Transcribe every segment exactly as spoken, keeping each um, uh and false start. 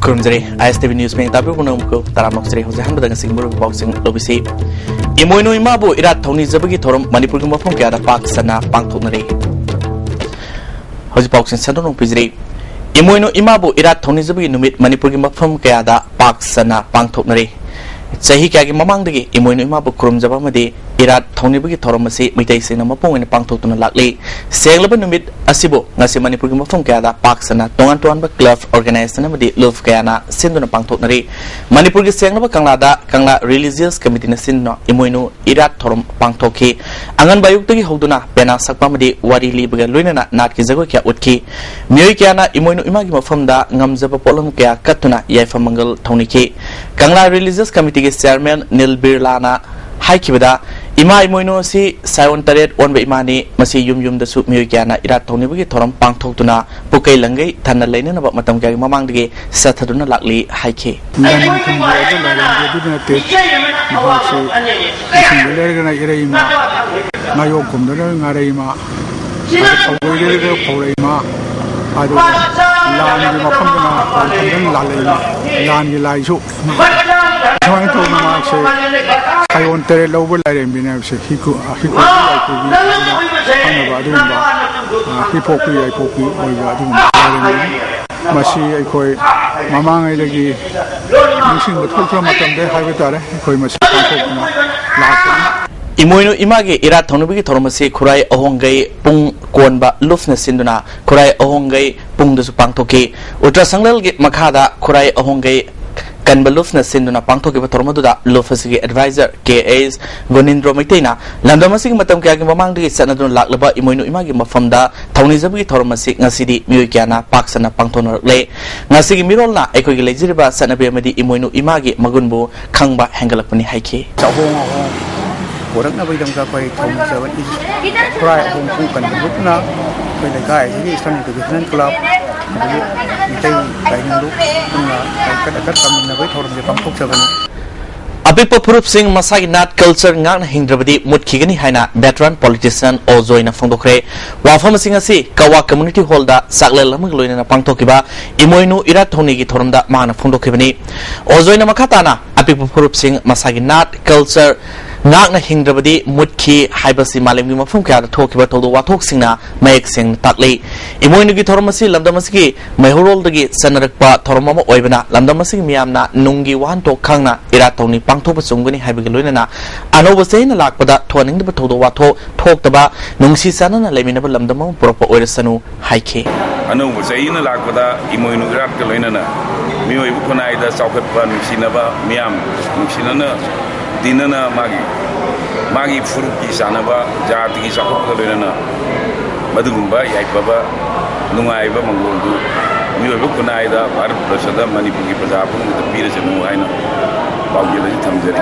ꯈꯨꯔꯨꯝꯖꯔꯤ꯫ ꯑꯥꯏ ꯑꯦꯁ T V news ꯃꯤꯡ ꯇꯥꯕꯤꯕ ꯄꯨꯝꯅꯃꯛꯄꯨ ꯇꯔꯥꯝꯅ ꯑꯣꯛꯆꯔꯤ꯫ ꯍꯧꯖꯤꯛ ꯑꯍꯥꯟꯕꯗ ꯉꯁꯤꯒꯤ ꯃꯔꯨꯑꯣꯏꯕ ꯄꯥꯎꯁꯤꯡ ꯂꯧꯕꯤꯁꯤ꯫ ꯏꯃꯣꯏꯅꯨ ꯏꯃꯥꯕꯨ ꯏꯔꯥꯠ ꯊꯧꯅꯤꯖꯕꯒꯤ ꯊꯧꯔꯝ ꯃꯅꯤꯄꯨꯔꯒꯤ ꯃꯐꯝ ꯀꯌꯥꯗ ꯄꯥꯛ ꯁꯟꯅ ꯄꯥꯡꯊꯣꯛꯅꯔꯤ꯫ ꯍꯧꯖꯤꯛ ꯄꯥꯎꯁꯤꯡ ꯁꯟꯗꯣꯛꯅ ꯄꯤꯖꯔꯤ꯫ ꯏꯃꯣꯏꯅꯨ ꯏꯃꯥꯕꯨ ꯏꯔꯥꯠ ꯊꯧꯅꯤꯖꯕꯒꯤ ꯅꯨꯃꯤꯠ ꯃꯅꯤꯄꯨꯔꯒꯤ ꯃꯐꯝ ꯀꯌꯥꯗ ꯄꯥꯛ ꯁꯟꯅ ꯄꯥꯡꯊꯣꯛꯅꯔꯤ꯫ ꯆꯍꯤ ꯀꯌꯥꯒꯤ ꯃꯃꯥꯡꯗꯒꯤ ꯏꯃꯣꯏꯅꯨ ꯏꯃꯥꯕꯨ ꯈꯨꯔꯨꯝꯖꯕ ꯑꯃꯗꯤ ꯏꯔꯥꯠ ꯊꯧꯅꯤꯕꯒꯤ ꯊꯧꯔꯝ ꯑꯁꯤ ꯃꯩꯇꯩꯁꯤꯡꯅ ꯃꯄꯨꯡ ꯑꯣꯏꯅ ꯄꯥꯡꯊꯣꯛꯇꯨꯅ ꯂꯥꯛꯂꯤ꯫ ꯁꯦꯡꯂꯕ ꯅꯨꯃꯤꯠ ꯑꯁꯤꯕꯨ ꯉꯁꯤ ꯃꯅꯤꯄꯨꯔꯒꯤ ꯃꯐꯝ ꯀꯌꯥꯗ ꯄꯥꯛ ꯁꯟꯅ ꯇꯣꯉꯥꯟ ꯇꯣꯉꯥꯟꯕ ꯀ꯭ꯂꯕ, ꯑꯣꯔꯒꯅꯥꯏꯖꯦꯁꯟ ꯑꯃꯗꯤ ꯂꯨꯞ ꯀꯌꯥꯅ ꯁꯤꯟꯗꯨꯅ ꯄꯥꯡꯊꯣꯛꯅꯔꯤ꯫ ꯃꯅꯤꯄꯨꯔꯒꯤ ꯁꯦꯡꯂꯕ ꯀꯪꯂꯥꯗ ꯀꯪꯂꯥ ꯔꯤꯂꯤꯖꯤꯌꯁ ꯀꯃꯤꯇꯤꯅ ꯁꯤꯟꯗꯨꯅ ꯏꯃꯣꯏꯅꯨ ꯏꯔꯥꯠ ꯊꯧꯔꯝ ꯄꯥꯡꯊꯣꯛꯈꯤ꯫ ꯑꯉꯟꯕ ꯑꯌꯨꯛꯇꯒꯤ ꯍꯧꯗꯨꯅ ꯄꯦꯅꯥ ꯁꯛꯄ ꯑꯃꯗꯤ ꯋꯥꯔꯤ ꯂꯤꯕꯒ ꯂꯣꯏꯅꯅ ꯅꯥꯠꯀꯤ ꯖꯒꯣꯏ ꯀꯌꯥ ꯎꯠꯈꯤ꯫ ꯃꯤꯑꯣꯏ ꯀꯌꯥꯅ ꯏꯃꯣꯏꯅꯨ ꯏꯃꯥꯒꯤ ꯃꯐꯝꯗ ꯉꯝꯖꯕ ꯄꯣꯠꯂꯝ ꯀꯌꯥ ꯀꯠꯇꯨꯅ ꯌꯥꯏꯐ ꯃꯪꯒꯜ ꯊꯧꯅꯤꯈꯤ꯫ ꯀꯪꯂꯥ ꯔꯤꯂꯤꯖꯤꯌꯁ ꯀꯃꯤꯇꯤꯒꯤ ꯆꯤꯌꯔꯃꯦꯟ ꯅꯤꯜ ꯕꯤꯔꯂꯥꯅ ꯍꯥꯏꯈꯤꯕꯗ, ꯏꯃꯥ ꯏꯃꯣꯏꯅꯨ ꯑꯁꯤ ꯁꯥꯏꯑꯣꯟ ꯇꯔꯦꯠ ꯑꯣꯟꯕ ꯏꯃꯥꯅꯤ꯫ ꯃꯁꯤ ꯌꯨꯝ ꯌꯨꯝꯗꯁꯨ ꯃꯤꯑꯣꯏ ꯀꯌꯥꯅ ꯏꯔꯥꯠ ꯊꯧꯅꯤꯕꯒꯤ ꯊꯧꯔꯝ ꯄꯥꯡꯊꯣꯛꯇꯨꯅ ꯄꯨꯀꯩ ꯂꯪꯒꯩ ꯊꯟꯅ ꯂꯩꯅꯅꯕ ꯃꯇꯝ ꯀꯌꯥꯒꯤ ꯃꯃꯥꯡꯗꯒꯤ ꯆꯠꯊꯗꯨꯅ ꯂꯥꯛꯂꯤ ꯍꯥꯏꯈꯤ꯫ ꯂꯟ ꯊꯨꯝꯒꯤ ꯑꯣꯏꯕ ꯂꯥꯏꯔꯦꯝꯕꯤ ꯑꯗꯨꯗꯤ ꯅꯠꯇꯦ꯫ ꯃꯍꯥꯛꯁꯤ ꯏꯁꯤꯡꯗ ꯂꯩꯔꯒꯅ ꯏꯔꯩ ꯏꯃꯥ, ꯉꯥꯌꯣꯛ ꯀꯨꯝꯗꯅ ꯉꯥꯔꯩ ꯏꯃꯥ, ꯑꯗ ꯐꯧꯕꯩ ꯂꯩꯔꯒꯅ ꯐꯧꯔꯩ ꯏꯃꯥ, ꯑꯗꯨꯒ ꯂꯥꯟꯒꯤ ꯃꯐꯝꯗꯅ ꯂꯥꯟꯐꯝꯗꯅ ꯂꯥꯜꯂꯩ ꯏꯃꯥ, ꯂꯥꯟꯒꯤ ꯂꯥꯏꯁꯨ ꯁꯨꯃꯥꯏꯅ ꯇꯧꯗꯅ ꯃꯍꯥꯛꯁꯦ ꯁꯥꯏꯑꯣꯟ ꯇꯔꯦꯠ ꯂꯧꯕ ꯂꯥꯏꯔꯦꯝꯕꯤꯅꯦ ꯍꯥꯏꯕꯁꯦ ꯍꯤꯀꯨ-, ꯍꯤꯀꯣꯛꯄꯤ ꯂꯥꯏꯀꯨꯒꯤ ꯍꯥꯏꯅ ꯈꯪꯅꯕ ꯑꯗꯨꯒꯨꯝꯕ, ꯑ, ꯍꯤꯄꯣꯛꯄꯤ ꯌꯥꯏꯄꯣꯛꯄꯤ ꯑꯣꯏꯕ ꯑꯗꯨꯒꯨꯝꯕ ꯂꯥꯏꯔꯦꯝꯕꯤꯅꯤ꯫ ꯃꯁꯤ ꯑꯩꯈꯣꯏ ꯃꯃꯥꯡꯉꯩꯗꯒꯤ ꯅꯤꯡꯁꯤꯡꯕ ꯊꯣꯛꯇ꯭ꯔ ꯃꯇꯝꯗ ꯍꯥꯏꯕ ꯇꯥꯔꯦ, ꯑꯩꯈꯣꯏ ꯃꯁꯤ ꯄꯥꯡꯊꯣꯛꯇꯨꯅ ꯂꯥꯛꯄꯅꯤ꯫ ꯏꯃꯣꯏꯅꯨ ꯏꯃꯥꯒꯤ ꯏꯔꯥꯠ ꯊꯧꯅꯤꯕꯒꯤ ꯊꯧꯔꯝ ꯑꯁꯤ ꯈꯨꯔꯥꯏ ꯑꯍꯣꯡꯒꯩ ꯄꯨꯡ ꯀꯣꯟꯕ ꯂꯨꯞꯅ ꯁꯤꯟꯗꯨꯅ ꯈꯨꯔꯥꯏ ꯑꯍꯣꯡꯒꯩ ꯄꯨꯡꯗꯁꯨ ꯄꯥꯡꯊꯣꯛꯈꯤ꯫ ꯎꯇ꯭ꯔ ꯁꯪꯂꯦꯜꯒꯤ ꯃꯈꯥꯗ ꯈꯨꯔꯥꯏ ꯑꯍꯣꯡꯒꯩ ꯀꯟꯕ ꯂꯨꯞꯅ ꯁꯤꯟꯗꯨꯅ ꯄꯥꯡꯊꯣꯛꯈꯤꯕ ꯊꯧꯔꯝ ꯑꯗꯨꯗ ꯂꯨꯞ ꯑꯁꯤꯒꯤ ꯑꯦꯗꯚꯥꯏꯖꯔ ꯀꯦ ꯑꯦꯁ ꯒꯣꯅꯤꯟꯗ꯭ꯔꯣ ꯃꯩꯇꯩꯅ ꯂꯝꯗꯝ ꯑꯁꯤꯒꯤ ꯃꯇꯝ ꯀꯌꯥꯒꯤ ꯃꯃꯥꯡꯗꯒꯤ ꯆꯠꯅꯗꯨꯅ ꯂꯥꯛꯂꯕ ꯏꯃꯣꯏꯅꯨ ꯏꯃꯥꯒꯤ ꯃꯐꯝꯗ ꯊꯧꯅꯤꯖꯕꯒꯤ ꯊꯧꯔꯝ ꯑꯁꯤ ꯉꯁꯤꯗꯤ ꯃꯤꯑꯣꯏ ꯀꯌꯥꯅ ꯄꯥꯛ ꯁꯟꯅ ꯄꯥꯡꯊꯣꯛꯅꯔꯛꯂꯦ꯫ ꯉꯁꯤꯒꯤ ꯃꯤꯔꯣꯜꯅ ꯑꯩꯈꯣꯏꯒꯤ ꯂꯩꯖꯔꯤꯕ ꯆꯠꯅꯕꯤ ꯑꯃꯗꯤ ꯏꯃꯣꯏꯅꯨ ꯏꯃꯥꯒꯤ ꯃꯒꯨꯟꯕꯨ ꯈꯪꯕ ꯍꯦꯟꯒꯠꯂꯛꯄꯅꯤ ꯍꯥꯏꯈꯤ꯫ ꯑꯍꯣꯡ ꯑꯍꯣꯡ ꯄꯨꯔꯛꯅꯕꯒꯤꯗꯃꯛꯇ ꯑꯩꯈꯣꯏ ꯊꯧꯅꯤꯖꯕꯅꯤ꯫ ꯈꯨꯔꯥꯏ ꯑꯍꯣꯡ ꯄꯨꯡ ꯀꯟꯕ ꯂꯨꯞꯅ ꯑꯩꯈꯣꯏ ꯂꯩꯀꯥꯏ ꯑꯁꯤꯒꯤ ꯏꯁꯇꯔꯟ ꯏꯟꯇꯔꯅꯦꯁꯅꯦꯜ ꯀ꯭ꯂꯕ ꯑꯗꯒꯤ ꯃꯤꯇꯩ ꯂꯥꯏꯅꯤꯡ ꯂꯨꯞ ꯄꯨꯟꯅ ꯂꯥꯏꯀꯠ ꯑꯀꯠ ꯇꯝꯃꯤꯟꯅꯕꯒꯤ ꯊꯧꯔꯝꯁꯦ ꯄꯥꯡꯊꯣꯛꯆꯕꯅꯤ꯫ ꯑꯄꯤꯛꯄ ꯐꯨꯔꯨꯞꯁꯤꯡ ꯃꯁꯥꯒꯤ ꯅꯥꯠ ꯀꯜꯆꯔ ꯉꯥꯛꯅ ꯍꯤꯡꯗ꯭ꯔꯕꯗꯤ ꯃꯨꯠꯈꯤꯒꯅꯤ ꯍꯥꯏꯅ ꯚꯦꯇꯔꯥꯟ ꯄꯣꯂꯤꯇꯤꯁꯤꯌꯥꯟ ꯑꯣꯖꯣꯏꯅ ꯐꯣꯡꯗꯣꯛꯈ꯭ꯔꯦ꯫ ꯋꯥꯐꯝꯁꯤꯡ ꯑꯁꯤ ꯀꯋꯥ ꯀꯝꯃ꯭ꯌꯨꯅꯤꯇꯤ ꯍꯣꯜꯗ ꯆꯥꯛꯂꯦꯟ ꯑꯃꯒ ꯂꯣꯏꯅꯅ ꯄꯥꯡꯊꯣꯛꯈꯤꯕ ꯏꯃꯣꯏꯅꯨ ꯏꯔꯥꯠ ꯊꯧꯅꯤꯒꯤ ꯊꯧꯔꯝꯗ ꯃꯍꯥꯛꯅ ꯐꯣꯡꯗꯣꯛꯈꯤꯕꯅꯤ꯫ ꯑꯣꯖꯣꯏꯅ ꯃꯈꯥ ꯇꯥꯅ ꯑꯄꯤꯛꯄ ꯐꯨꯔꯨꯞꯁꯤꯡ ꯃꯁꯥꯒꯤ ꯅꯥꯠ ꯀꯜꯆꯔ ꯉꯥꯛꯅ ꯍꯤꯡꯗ꯭ꯔꯕꯗꯤ ꯃꯨꯠꯈꯤ ꯍꯥꯏꯕꯁꯤ ꯃꯥꯂꯦꯝꯒꯤ ꯃꯐꯝ ꯀꯌꯥꯗ ꯊꯣꯛꯈꯤꯕ ꯊꯧꯗꯣꯛ ꯋꯥꯊꯣꯛꯁꯤꯡꯅ ꯃꯌꯦꯛ ꯁꯦꯡꯅ ꯇꯥꯛꯂꯤ꯫ ꯏꯃꯣꯏꯅꯨꯒꯤ ꯊꯧꯔꯝ ꯑꯁꯤ ꯂꯝꯗꯝ ꯑꯁꯤꯒꯤ ꯃꯩꯍꯧꯔꯣꯜꯗꯒꯤ ꯆꯠꯅꯔꯛꯄ ꯊꯧꯔꯝ ꯑꯃ ꯑꯣꯏꯕꯅ ꯂꯝꯗꯝ ꯑꯁꯤꯒꯤ ꯃꯤꯌꯥꯝꯅ ꯅꯨꯡꯒꯤ ꯋꯥꯍꯟꯊꯣꯛ ꯈꯪꯅ ꯏꯔꯥꯠ ꯊꯧꯅꯤ ꯄꯥꯡꯊꯣꯛꯄ ꯆꯨꯝꯒꯅꯤ ꯍꯥꯏꯕꯒꯤ ꯂꯣꯏꯅꯅ ꯑꯅꯧꯕ ꯆꯍꯤꯅ ꯂꯥꯛꯄꯗ ꯊꯣꯛꯍꯟꯅꯤꯡꯗꯕ ꯊꯧꯗꯣꯛ ꯋꯥꯊꯣꯛ ꯊꯣꯛꯇꯕ ꯅꯨꯡꯁꯤ ꯆꯥꯟꯅꯅ ꯂꯩꯃꯤꯟꯅꯕ ꯂꯝꯗꯝ ꯑꯃ ꯄꯨꯔꯛꯄ ꯑꯣꯏꯔꯁꯅꯨ ꯍꯥꯏꯈꯤ꯫ ꯑꯅꯧꯕ ꯆꯍꯤꯅ ꯂꯥꯛꯄꯗ ꯏꯃꯣꯏꯅꯨ ꯏꯔꯥꯠꯀ ꯂꯣꯏꯅꯅ ꯃꯤꯑꯣꯏꯕ ꯈꯨꯟꯅꯥꯏꯗ ꯆꯥꯎꯈꯠꯄ, ꯅꯨꯡꯁꯤꯅꯕ, ꯃꯤꯌꯥꯝ ꯅꯨꯡꯁꯤꯅꯅ ꯇꯤꯟꯅꯅ ꯃꯥꯒꯤ, ꯃꯥꯒꯤ ꯐꯨꯔꯨꯞꯀꯤ ꯆꯥꯟꯅꯕ, ꯖꯥꯇꯤꯒꯤ ꯆꯥꯎꯈꯠꯄꯒ ꯂꯣꯏꯅꯅ ꯃꯗꯨꯒꯨꯝꯕ ꯌꯥꯏꯐꯕ, ꯅꯨꯡꯉꯥꯏꯕ ꯃꯪꯒꯣꯜꯗꯨ ꯃꯤꯑꯣꯏꯕ ꯈꯨꯟꯅꯥꯏꯗ, ꯚꯥꯔꯠ ꯕꯔꯁꯗ, ꯃꯅꯤꯄꯨꯔꯒꯤ ꯄ꯭ꯔꯖꯥ ꯄꯨꯝꯅꯃꯛꯇ ꯄꯤꯔꯁꯅꯨ ꯍꯥꯏꯅ ꯄꯥꯎꯖꯦꯜ ꯑꯁꯤ ꯊꯝꯖꯔꯤ꯫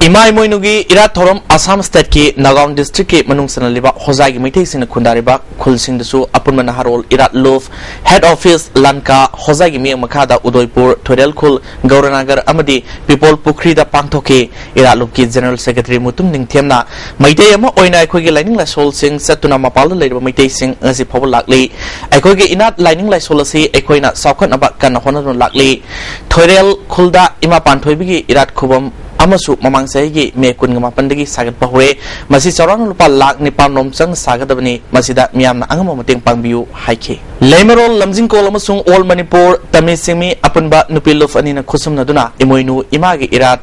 ꯏꯃꯥ ꯏꯃꯣꯏꯅꯨꯒꯤ ꯏꯔꯥꯠ ꯊꯧꯔꯝ ꯑꯁꯥꯝ ꯁ꯭ꯇꯦꯠꯀꯤ ꯅꯥꯒꯥꯎꯟ ꯗꯤꯁꯇ꯭ꯔꯤꯛꯀꯤ ꯃꯅꯨꯡ ꯆꯟꯅꯂꯤꯕ ꯍꯣꯖꯥꯏꯒꯤ ꯃꯩꯇꯩꯁꯤꯡꯅ ꯈꯨꯟꯗꯥꯔꯤꯕ ꯈꯨꯜꯁꯤꯡꯗꯁꯨ ꯑꯄꯨꯟꯕ ꯅꯍꯥꯔꯣꯜ ꯏꯔꯥꯠ ꯂꯨꯞ, ꯍꯦꯗ ꯑꯣꯐꯤꯁ, ꯂꯟꯀꯥ, ꯍꯣꯖꯥꯏꯒꯤ ꯃꯤꯠꯌꯦꯡ ꯃꯈꯥꯗ ꯎꯗꯣꯏꯄꯨꯔ, ꯊꯣꯏꯔꯦꯜꯈꯨꯜ, ꯒꯧꯔꯅꯒꯔ ꯑꯃꯗꯤ ꯄꯤꯄꯣꯜ ꯄꯨꯈ꯭ꯔꯤꯗ ꯄꯥꯡꯊꯣꯛꯈꯤ꯫ ꯏꯔꯥꯠ ꯂꯨꯞꯀꯤ ꯖꯦꯅꯔꯦꯜ ꯁꯦꯀ꯭ꯔꯦꯇꯔꯤ ꯃꯨꯇꯨꯝ ꯅꯤꯡꯊꯦꯝꯅ ꯃꯩꯇꯩ ꯑꯃ ꯑꯣꯏꯅ ꯑꯩꯈꯣꯏꯒꯤ ꯂꯥꯏꯅꯤꯡ ꯂꯥꯏꯁꯣꯜꯁꯤꯡ ꯆꯠꯇꯨꯅ ꯃꯄꯥꯟꯗ ꯂꯩꯔꯤꯕ ꯃꯩꯇꯩꯁꯤꯡ ꯉꯁꯤ ꯐꯥꯎꯕ ꯂꯥꯛꯂꯤ꯫ ꯑꯩꯈꯣꯏꯒꯤ ꯏꯅꯥꯠ ꯂꯥꯏꯅꯤꯡ ꯂꯥꯏꯁꯣꯜ ꯑꯁꯤ ꯑꯩꯈꯣꯏꯅ ꯆꯥꯎꯈꯠꯅꯕ ꯀꯟꯅ ꯍꯣꯠꯅꯗꯨꯅ ꯂꯥꯛꯂꯤ꯫ ꯊꯣꯏꯔꯦꯜ ꯈꯨꯜꯗ ꯏꯃꯥ ꯄꯥꯟꯊꯣꯏꯕꯤꯒꯤ ꯏꯔꯥꯠ ꯈꯨꯕꯝ ꯑꯃꯁꯨ ꯃꯃꯥꯡ ꯆꯍꯤꯒꯤ ꯃꯦ ꯀꯨꯟꯒ ꯃꯥꯄꯟꯗꯒꯤ ꯁꯥꯒꯠꯄ ꯍꯧꯔꯦ꯫ ꯃꯁꯤ ꯆꯥꯎꯔꯥꯛꯅ ꯂꯨꯄꯥ ꯂꯥꯈ ꯅꯤꯄꯥꯟ ꯔꯣꯝ ꯆꯪꯅ ꯁꯥꯒꯗꯕꯅꯤ꯫ ꯃꯁꯤꯗ ꯃꯤꯌꯥꯝꯅ ꯑꯉꯝꯕ ꯃꯇꯦꯡ ꯄꯥꯡꯕꯤꯌꯨ ꯍꯥꯏꯈꯤ꯫ ꯂꯩꯃꯔꯣꯜ, ꯂꯝꯖꯤꯡꯀꯣꯜ ꯑꯃꯁꯨꯡ ꯑꯣꯜ ꯃꯅꯤꯄꯨꯔ ꯇꯃꯤ ꯆꯤꯡꯃꯤ ꯑꯄꯨꯟꯕ ꯅꯨꯄꯤ ꯂꯨꯞ ꯑꯅꯤꯅ ꯈꯨꯠꯁꯝꯅꯗꯨꯅ ꯏꯃꯣꯏꯅꯨ ꯏꯃꯥꯒꯤ ꯏꯔꯥꯠ,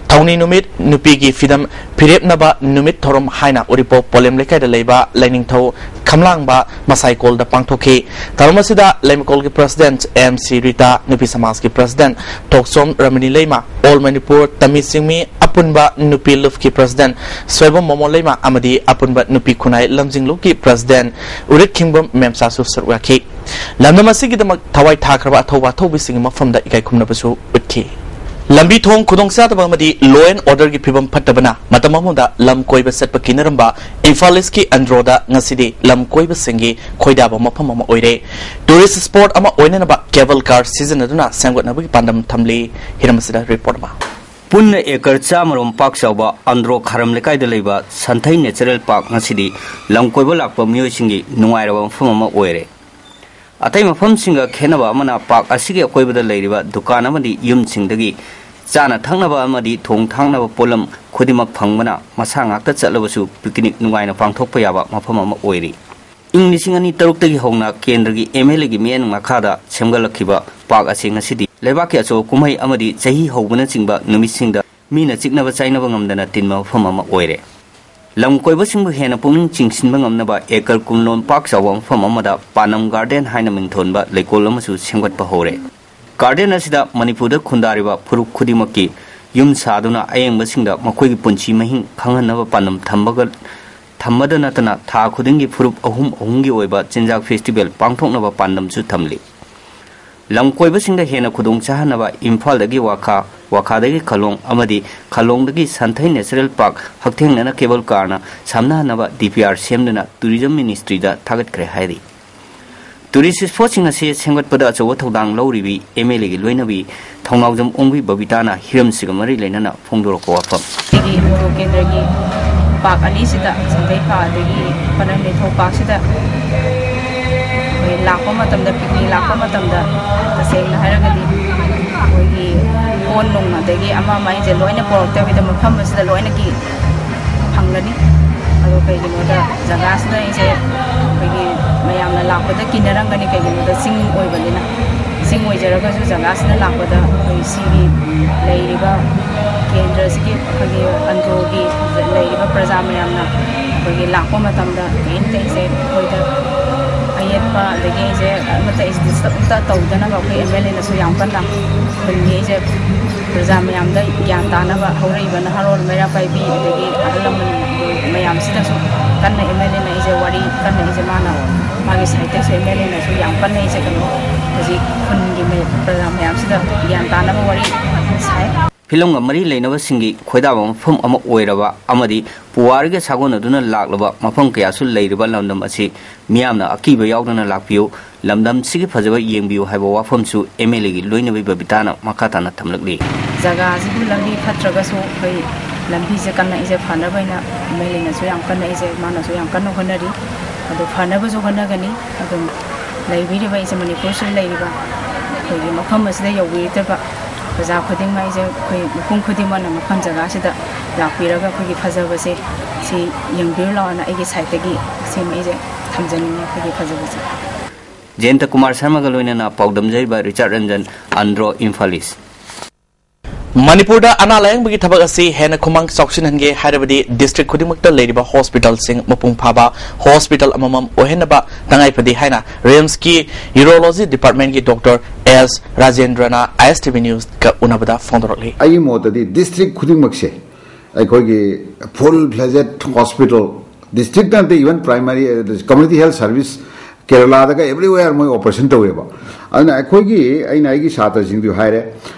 ꯊꯧꯅꯤ ꯅꯨꯃꯤꯠ, ꯅꯨꯄꯤꯒꯤ ꯐꯤꯗꯝ ꯐꯤꯔꯦꯞꯅꯕ ꯅꯨꯃꯤꯠ ꯊꯧꯔꯝ ꯍꯥꯏꯅ ꯎꯔꯤꯄꯣꯛ ꯄꯣꯂꯦꯝ ꯂꯩꯀꯥꯏꯗ ꯂꯩꯕ ꯂꯥꯏꯅꯤꯡꯊꯧ ꯈꯝꯂꯥꯡꯕ ꯃꯁꯥꯏꯀꯣꯜꯗ ꯄꯥꯡꯊꯣꯛꯈꯤ꯫ ꯊꯧꯔꯝ ꯑꯁꯤꯗ ꯂꯩꯃꯀꯣꯜꯒꯤ ꯄ꯭ꯔꯁꯤꯗꯦꯟꯠ ꯑꯦꯝ ꯁꯤ ꯔꯤꯇꯥ, ꯅꯨꯄꯤ ꯁꯃꯥꯖꯀꯤ ꯄ꯭ꯔꯁꯤꯗꯦꯟꯠ ꯊꯣꯛꯆꯣꯝ ꯔꯃꯅꯤ ꯂꯩꯃ, ꯑꯣꯜ ꯃꯅꯤꯄꯨꯔ ꯇꯃꯤ ꯆꯤꯡꯃꯤ ꯑꯄꯨꯟꯕ ꯅꯨꯄꯤ ꯂꯨꯞꯀꯤ ꯄ꯭ꯔꯁꯤꯗꯦꯟꯠ ꯁꯣꯏꯕꯝ ꯃꯣꯃꯣ ꯂꯩꯃ ꯑꯃꯗꯤ ꯑꯄꯨꯟꯕ ꯅꯨꯄꯤ ꯈꯨꯟꯅꯥꯏ ꯂꯝꯖꯤꯡ ꯂꯨꯞꯀꯤ ꯄ꯭ꯔꯁꯤꯗꯦꯟꯠ ꯎꯔꯤꯠ ꯈꯤꯡꯕꯝ ꯃꯦꯝꯆꯥꯁꯨ ꯁꯔꯨꯛ ꯌꯥꯈꯤ꯫ ꯂꯝꯗꯝ ꯑꯁꯤꯒꯤꯗꯃꯛ ꯊꯋꯥꯏ ꯊꯥꯈ꯭ꯔꯕ ꯑꯊꯧꯕ ꯑꯊꯧꯕꯤꯁꯤꯡꯒꯤ ꯃꯐꯝꯗ ꯏꯀꯥꯏ ꯈꯨꯝꯅꯕꯁꯨ ꯎꯠꯈꯤ꯫ ꯂꯝꯕꯤ ꯊꯣꯡ ꯈꯨꯗꯣꯡꯆꯥꯗꯕ ꯑꯃꯗꯤ law and order ꯒꯤ ꯐꯤꯕꯝ ꯐꯠꯇꯕꯅ ꯃꯇꯝ ꯑꯃꯗ ꯂꯝ ꯀꯣꯏꯕ ꯆꯠꯄ ꯀꯤꯅꯔꯝꯕ ꯏꯝꯐꯥꯜ ꯏꯁꯀꯤ ꯑꯟꯗ꯭ꯔꯣꯗ ꯉꯁꯤꯗꯤ ꯂꯝ ꯀꯣꯏꯕꯁꯤꯡꯒꯤ ꯈꯣꯏꯗꯥꯕ ꯃꯐꯝ ꯑꯃ ꯑꯣꯏꯔꯦ꯫ Tourist spot ꯑꯃ ꯑꯣꯏꯅꯅꯕ cable car ꯁꯤꯖꯤꯟꯅꯗꯨꯅ ꯁꯦꯝꯒꯠꯅꯕꯒꯤ ꯄꯥꯟꯗꯝ ꯊꯝꯂꯤ꯫ ꯍꯤꯔꯝ ꯑꯁꯤꯗ report ꯑꯃ꯫ ꯄꯨꯟꯅ ꯑꯦꯀꯔ ꯆꯥꯝꯃ ꯔꯣꯝ ꯄꯥꯛ ꯆꯥꯎꯕ ꯑꯟꯗ꯭ꯔꯣ ꯈꯥꯔꯝ ꯂꯩꯀꯥꯏꯗ ꯂꯩꯕ ꯁꯟꯊꯩ ꯅꯦꯆꯔꯦꯜ ꯄꯥꯔꯛ ꯉꯁꯤꯗꯤ ꯂꯝ ꯀꯣꯏꯕ ꯂꯥꯛꯄ ꯃꯤꯑꯣꯏꯁꯤꯡꯒꯤ ꯅꯨꯡꯉꯥꯏꯔꯕ ꯃꯐꯝ ꯑꯃ ꯑꯣꯏꯔꯦ꯫ ꯑꯇꯩ ꯃꯐꯝꯁꯤꯡꯒ ꯈꯦꯠꯅꯕ ꯑꯃꯅ, ꯄꯥꯔꯛ ꯑꯁꯤꯒꯤ ꯑꯀꯣꯏꯕꯗ ꯂꯩꯔꯤꯕ ꯗꯨꯀꯥꯟ ꯑꯃꯗꯤ ꯌꯨꯝꯁꯤꯡꯗꯒꯤ ꯆꯥꯅ ꯊꯛꯅꯕ ꯑꯃꯗꯤ ꯊꯣꯡ ꯊꯥꯛꯅꯕ ꯄꯣꯠꯂꯝ ꯈꯨꯗꯤꯡꯃꯛ ꯐꯪꯕꯅ, ꯃꯁꯥ ꯉꯥꯛꯇ ꯆꯠꯂꯕꯁꯨ ꯄꯤꯛꯅꯤꯛ ꯅꯨꯡꯉꯥꯏꯅ ꯄꯥꯡꯊꯣꯛꯄ ꯌꯥꯕ ꯃꯐꯝ ꯑꯃ ꯑꯣꯏꯔꯤ꯫ ꯏꯪ ꯂꯤꯁꯤꯡ ꯑꯅꯤ ꯇꯔꯨꯛꯇꯒꯤ ꯍꯧꯅ ꯀꯦꯟꯗ꯭ꯔꯒꯤ ꯑꯦꯝ ꯑꯦꯜ ꯑꯦꯒꯤ ꯃꯤꯠꯌꯦꯡ ꯃꯈꯥꯗ ꯁꯦꯝꯒꯠꯂꯛꯈꯤꯕ ꯄꯥꯔꯛ ꯑꯁꯤ ꯉꯁꯤꯗꯤ ꯂꯩꯕꯥꯛꯀꯤ ꯑꯆꯧꯕ ꯀꯨꯝꯍꯩ ꯑꯃꯗꯤ ꯆꯍꯤ ꯍꯧꯕꯅꯆꯤꯡꯕ ꯅꯨꯃꯤꯠꯁꯤꯡꯗ ꯃꯤꯅ ꯆꯤꯛꯅꯕ ꯆꯥꯏꯅꯕ ꯉꯝꯗꯅ ꯇꯤꯟꯕ ꯃꯐꯝ ꯑꯃ ꯑꯣꯏꯔꯦ꯫ ꯂꯝ ꯀꯣꯏꯕꯁꯤꯡꯕꯨ ꯍꯦꯟꯅ ꯄꯨꯛꯅꯤꯡ ꯆꯤꯡꯁꯤꯟꯕ ꯉꯝꯅꯕ ꯑꯦꯀꯔ ꯀꯨꯟꯂꯣꯝ ꯄꯥꯛ ꯆꯥꯎꯕ ꯃꯐꯝ ꯑꯃꯗ ꯄꯥꯟꯅꯝ ꯒꯥꯔꯗꯦꯟ ꯍꯥꯏꯅ ꯃꯤꯡꯊꯣꯟꯕ ꯂꯩꯀꯣꯜ ꯑꯃꯁꯨ ꯁꯦꯝꯒꯠꯄ ꯍꯧꯔꯦ꯫ ꯒꯥꯔꯗꯦꯟ ꯑꯁꯤꯗ ꯃꯅꯤꯄꯨꯔꯗ ꯈꯨꯟꯗꯥꯔꯤꯕ ꯐꯨꯔꯨꯞ ꯈꯨꯗꯤꯡꯃꯛꯀꯤ ꯌꯨꯝ ꯁꯥꯗꯨꯅ ꯑꯌꯦꯡꯕꯁꯤꯡꯗ ꯃꯈꯣꯏꯒꯤ ꯄꯨꯟꯁꯤ ꯃꯍꯤꯡ ꯈꯪꯍꯟꯅꯕ ꯄꯥꯟꯗꯝ ꯊꯝꯕꯒ, ꯊꯝꯕꯗ ꯅꯠꯇꯅ ꯊꯥ ꯈꯨꯗꯤꯡꯒꯤ ꯐꯨꯔꯨꯞ ꯑꯍꯨꯝ ꯑꯍꯨꯝꯒꯤ ꯑꯣꯏꯕ ꯆꯤꯟꯖꯥꯛ ꯐꯦꯁꯇꯤꯚꯦꯜ ꯄꯥꯡꯊꯣꯛꯅꯕ ꯄꯥꯟꯗꯝꯁꯨ ꯊꯝꯂꯤ꯫ ꯂꯝ ꯀꯣꯏꯕꯁꯤꯡꯗ ꯍꯦꯟꯅ ꯈꯨꯗꯣꯡ ꯆꯥꯍꯟꯅꯕ ꯏꯝꯐꯥꯜꯗꯒꯤ ꯋꯥꯈꯥ, ꯋꯥꯈꯥꯗꯒꯤ ꯈꯂꯣꯡ ꯑꯃꯗꯤ ꯈꯂꯣꯡꯗꯒꯤ ꯁꯟꯊꯩ ꯅꯦꯆꯔꯦꯜ ꯄꯥꯔꯛ ꯍꯛꯊꯦꯡꯅꯅ ꯀꯦꯕꯜ ꯀꯥꯔꯅ ꯁꯝꯅꯍꯟꯅꯕ ꯗꯤ ꯄꯤ ꯑꯥꯔ ꯁꯦꯝꯗꯨꯅ ꯇꯨꯔꯤꯖꯝ ꯃꯤꯅꯤꯁꯇ꯭ꯔꯤꯗ ꯊꯥꯒꯠꯈ꯭ꯔꯦ ꯍꯥꯏꯔꯤ꯫ ꯇꯨꯔꯤꯁ ꯁ꯭ꯄꯣꯠꯁꯤꯡ ꯑꯁꯤ ꯁꯦꯝꯒꯠꯄꯗ ꯑꯆꯧꯕ ꯊꯧꯗꯥꯡ ꯂꯧꯔꯤꯕꯤ ꯑꯦꯝ ꯑꯦꯜ ꯑꯦꯒꯤ ꯂꯣꯏꯅꯕꯤ ꯊꯧꯅꯥꯎꯖꯝ ꯑꯣꯡꯕꯤ ꯕꯕꯤꯇꯥꯅ ꯍꯤꯔꯝꯁꯤꯒ ꯃꯔꯤ ꯂꯩꯅꯅ ꯐꯣꯡꯗꯣꯔꯛꯄ ꯋꯥꯐꯝ꯫ ꯑꯩꯒꯤ ꯏꯟꯗ꯭ꯔꯣ ꯀꯦꯟꯗ꯭ꯔꯒꯤ ꯄꯥꯛ ꯑꯅꯤꯁꯤꯗ, ꯁꯟꯊꯩ ꯄꯥꯛ ꯑꯗꯒꯤ ꯄꯅꯝ ꯅꯤꯡꯊꯧ ꯄꯥꯛꯁꯤꯗ ꯑꯩꯈꯣꯏ ꯂꯥꯛꯄ ꯃꯇꯝꯗ, ꯄꯤꯛꯅꯤꯛ ꯂꯥꯛꯄ ꯃꯇꯝꯗ, ꯇꯁꯦꯡꯅ ꯍꯥꯏꯔꯒꯗꯤ ꯑꯩꯈꯣꯏꯒꯤ ꯐꯣꯟ ꯅꯨꯡ ꯑꯗꯒꯤ ꯑꯃ ꯑꯃ ꯑꯩꯁꯦ ꯂꯣꯏꯅ ꯄꯣꯔꯛꯇꯕꯤꯗ ꯃꯐꯝ ꯑꯁꯤꯗ ꯂꯣꯏꯅꯒꯤ ꯐꯪꯒꯅꯤ꯫ ꯑꯗꯣ ꯀꯩꯒꯤꯅꯣꯗ ꯖꯒꯥꯁꯤꯗ ꯑꯩꯁꯦ ꯑꯩꯈꯣꯏꯒꯤ ꯃꯌꯥꯝꯅ ꯂꯥꯛꯄꯗ ꯀꯤꯅꯔꯝꯒꯅꯤ, ꯀꯩꯒꯤꯅꯣꯗ ꯆꯤꯡ ꯑꯣꯏꯕꯅꯤꯅ꯫ ꯆꯤꯡ ꯑꯣꯏꯖꯔꯒꯁꯨ ꯖꯒꯥꯁꯤꯗ ꯂꯥꯛꯄꯗ ꯑꯩꯈꯣꯏ ꯁꯤꯒꯤ ꯂꯩꯔꯤꯕ ꯀꯦꯟꯗ꯭ꯔꯁꯤꯒꯤ, ꯑꯩꯈꯣꯏꯒꯤ ꯑꯟꯗ꯭ꯔꯣꯒꯤ ꯂꯩꯔꯤꯕ ꯄ꯭ꯔꯖꯥ ꯃꯌꯥꯝꯅ ꯑꯩꯈꯣꯏꯒꯤ ꯂꯥꯛꯄ ꯃꯇꯝꯗ ꯀꯔꯤꯝꯇ ꯑꯩꯁꯦ ꯑꯩꯈꯣꯏꯗ ꯑꯌꯦꯠꯄ, ꯑꯗꯒꯤ ꯑꯩꯁꯦ ꯑꯃꯠꯇ ꯑꯩꯁꯦ ꯗꯤꯁꯇꯔꯕ ꯑꯝꯇ ꯇꯧꯗꯅꯕ ꯑꯩꯈꯣꯏ ꯑꯦꯝ ꯑꯦꯜ ꯑꯦꯅꯁꯨ ꯌꯥꯝ ꯀꯟꯅ ꯈꯨꯟꯒꯤ ꯑꯩꯁꯦ ꯄ꯭ꯔꯖꯥ ꯃꯌꯥꯝꯗ ꯒ꯭ꯌꯥꯟ ꯇꯥꯅꯕ ꯍꯧꯔꯛꯏꯕ ꯅꯍꯥꯔꯣꯜ ꯃꯩꯔꯥ ꯄꯥꯏꯕꯤ ꯑꯗꯒꯤ ꯑꯍꯜ ꯂꯃꯟ ꯃꯌꯥꯝꯁꯤꯗꯁꯨ ꯀꯟꯅ ꯑꯦꯝ ꯑꯦꯜ ꯑꯦꯅ ꯑꯩꯁꯦ ꯋꯥꯔꯤ ꯀꯟꯅ ꯑꯩꯁꯦ ꯃꯥꯅ ꯃꯥꯒꯤ ꯁꯥꯏꯠꯇꯩꯁꯨ ꯑꯦꯝ ꯑꯦꯜ ꯑꯦꯅꯁꯨ ꯌꯥꯝ ꯀꯟꯅ ꯑꯩꯁꯦ ꯀꯩꯅꯣ ꯍꯧꯖꯤꯛ ꯈꯨꯟꯒꯤ ꯃꯌꯥꯝ, ꯄ꯭ꯔꯖꯥ ꯃꯌꯥꯝꯁꯤꯗ ꯒ꯭ꯌꯥꯟ ꯇꯥꯅꯕ ꯋꯥꯔꯤ ꯁꯥꯏ꯫ ꯐꯤꯂꯝꯒ ꯃꯔꯤ ꯂꯩꯅꯕꯁꯤꯡꯒꯤ ꯈꯣꯏꯗꯥꯕ ꯃꯐꯝ ꯑꯃ ꯑꯣꯏꯔꯕ ꯑꯃꯗꯤ ꯄꯨꯋꯥꯔꯤꯒ ꯁꯥꯒꯣꯟꯅꯗꯨꯅ ꯂꯥꯛꯂꯕ ꯃꯐꯝ ꯀꯌꯥꯁꯨ ꯂꯩꯔꯤꯕ ꯂꯝꯗꯝ ꯑꯁꯤ ꯃꯤꯌꯥꯝꯅ ꯑꯀꯤꯕ ꯌꯥꯎꯗꯅ ꯂꯥꯛꯄꯤꯌꯨ꯫ ꯂꯝꯗꯝꯁꯤꯒꯤ ꯐꯖꯕ ꯌꯦꯡꯕꯤꯌꯨ ꯍꯥꯏꯕ ꯋꯥꯐꯝꯁꯨ ꯑꯦꯝ ꯑꯦꯜ ꯑꯦꯒꯤ ꯂꯣꯏꯅꯕꯤ ꯕꯕꯤꯇꯥꯅ ꯃꯈꯥ ꯇꯥꯅ ꯊꯝꯂꯛꯂꯤ꯫ ꯖꯒꯥꯁꯤꯕꯨ ꯂꯝꯕꯤ ꯐꯠꯇ꯭ꯔꯒꯁꯨ ꯑꯩꯈꯣꯏ ꯂꯝꯕꯤꯁꯦ ꯀꯟꯅ ꯑꯩꯁꯦ ꯐꯅꯕ ꯍꯥꯏꯅ ꯑꯦꯝ ꯑꯦꯜ ꯑꯦꯅꯁꯨ ꯌꯥꯝ ꯀꯟꯅ ꯑꯩꯁꯦ ꯃꯥꯅꯁꯨ ꯌꯥꯝ ꯀꯟꯅ ꯍꯣꯠꯅꯔꯤ꯫ ꯑꯗꯨ ꯐꯅꯕꯁꯨ ꯍꯣꯠꯅꯒꯅꯤ꯫ ꯑꯗꯨꯝ ꯂꯩꯕꯤꯔꯤꯕ ꯑꯩꯁꯦ ꯃꯅꯤꯄꯨꯔꯁꯤꯗ ꯂꯩꯔꯤꯕ ꯑꯩꯈꯣꯏꯒꯤ ꯃꯐꯝ ꯑꯁꯤꯗ ꯌꯧꯕꯤꯔꯛꯇꯕ ꯄ꯭ꯔꯖꯥ ꯈꯨꯗꯤꯡꯃꯛ ꯑꯩꯁꯦ ꯑꯩꯈꯣꯏ ꯃꯤꯄꯨꯝ ꯈꯨꯗꯤꯡꯃꯛꯅ ꯃꯐꯝ ꯖꯒꯥꯁꯤꯗ ꯂꯥꯛꯄꯤꯔꯒ ꯑꯩꯈꯣꯏꯒꯤ ꯐꯖꯕꯁꯦ ꯁꯤ ꯌꯦꯡꯕꯤꯔꯨ ꯂꯥꯎꯅ ꯑꯩꯒꯤ ꯁꯥꯏꯠꯇꯒꯤ ꯁꯤꯃ ꯑꯩꯁꯦ ꯊꯝꯖꯅꯤꯡꯉꯤ ꯑꯩꯈꯣꯏꯒꯤ ꯐꯖꯕꯁꯦ꯫ ꯖꯌꯟꯇ ꯀꯨꯃꯥꯔ ꯁꯔꯃꯒ ꯂꯣꯏꯅꯅ ꯄꯥꯎꯗꯝꯖꯔꯤꯕ ꯔꯤꯆꯥꯔꯗ ꯔꯟꯖꯟ, ꯑꯟꯗ꯭ꯔꯣ, ꯏꯝꯐꯥꯜ ꯏꯁ꯫ ꯃꯅꯤꯄꯨꯔꯗ ꯑꯅꯥ ꯂꯥꯌꯦꯡꯕꯒꯤ ꯊꯕꯛ ꯑꯁꯤ ꯍꯦꯟꯅ ꯈꯨꯃꯥꯡ ꯆꯥꯎꯁꯤꯟꯍꯟꯒꯦ ꯍꯥꯏꯔꯕꯗꯤ district ꯈꯨꯗꯤꯡꯃꯛꯇ ꯂꯩꯔꯤꯕ hospitalꯁꯤꯡ ꯃꯄꯨꯡ ꯐꯥꯕ hospital ꯑꯃꯃꯝ ꯑꯣꯏꯍꯟꯅꯕ ꯇꯉꯥꯏ ꯐꯗꯦ ꯍꯥꯏꯅ RIMSꯀꯤ Urology Departmentꯀꯤ Doctor S ꯔꯥꯖꯦꯟꯗ꯭ꯔꯅ ISTV Newsꯀ ꯎꯅꯕꯗ ꯐꯣꯡꯗꯣꯔꯛꯂꯤ꯫ ꯑꯩꯒꯤ ꯃꯣꯠꯇꯗꯤ district ꯈꯨꯗꯤꯡꯃꯛꯁꯦ ꯑꯩꯈꯣꯏꯒꯤ full fledged hospital, district ꯅꯠꯇꯦ, even primary, community health service, ꯀꯦꯔꯂꯥꯗꯒ everywhere ꯃꯣꯏ operation ꯇꯧꯋꯦꯕ꯫ ꯑꯗꯨꯅ ꯑꯩꯈꯣꯏꯒꯤ, ꯑꯩꯅ ꯑꯩꯒꯤ ꯁꯥꯇ꯭ꯔꯁꯤꯡꯗꯨ ꯍꯥꯏꯔꯦ,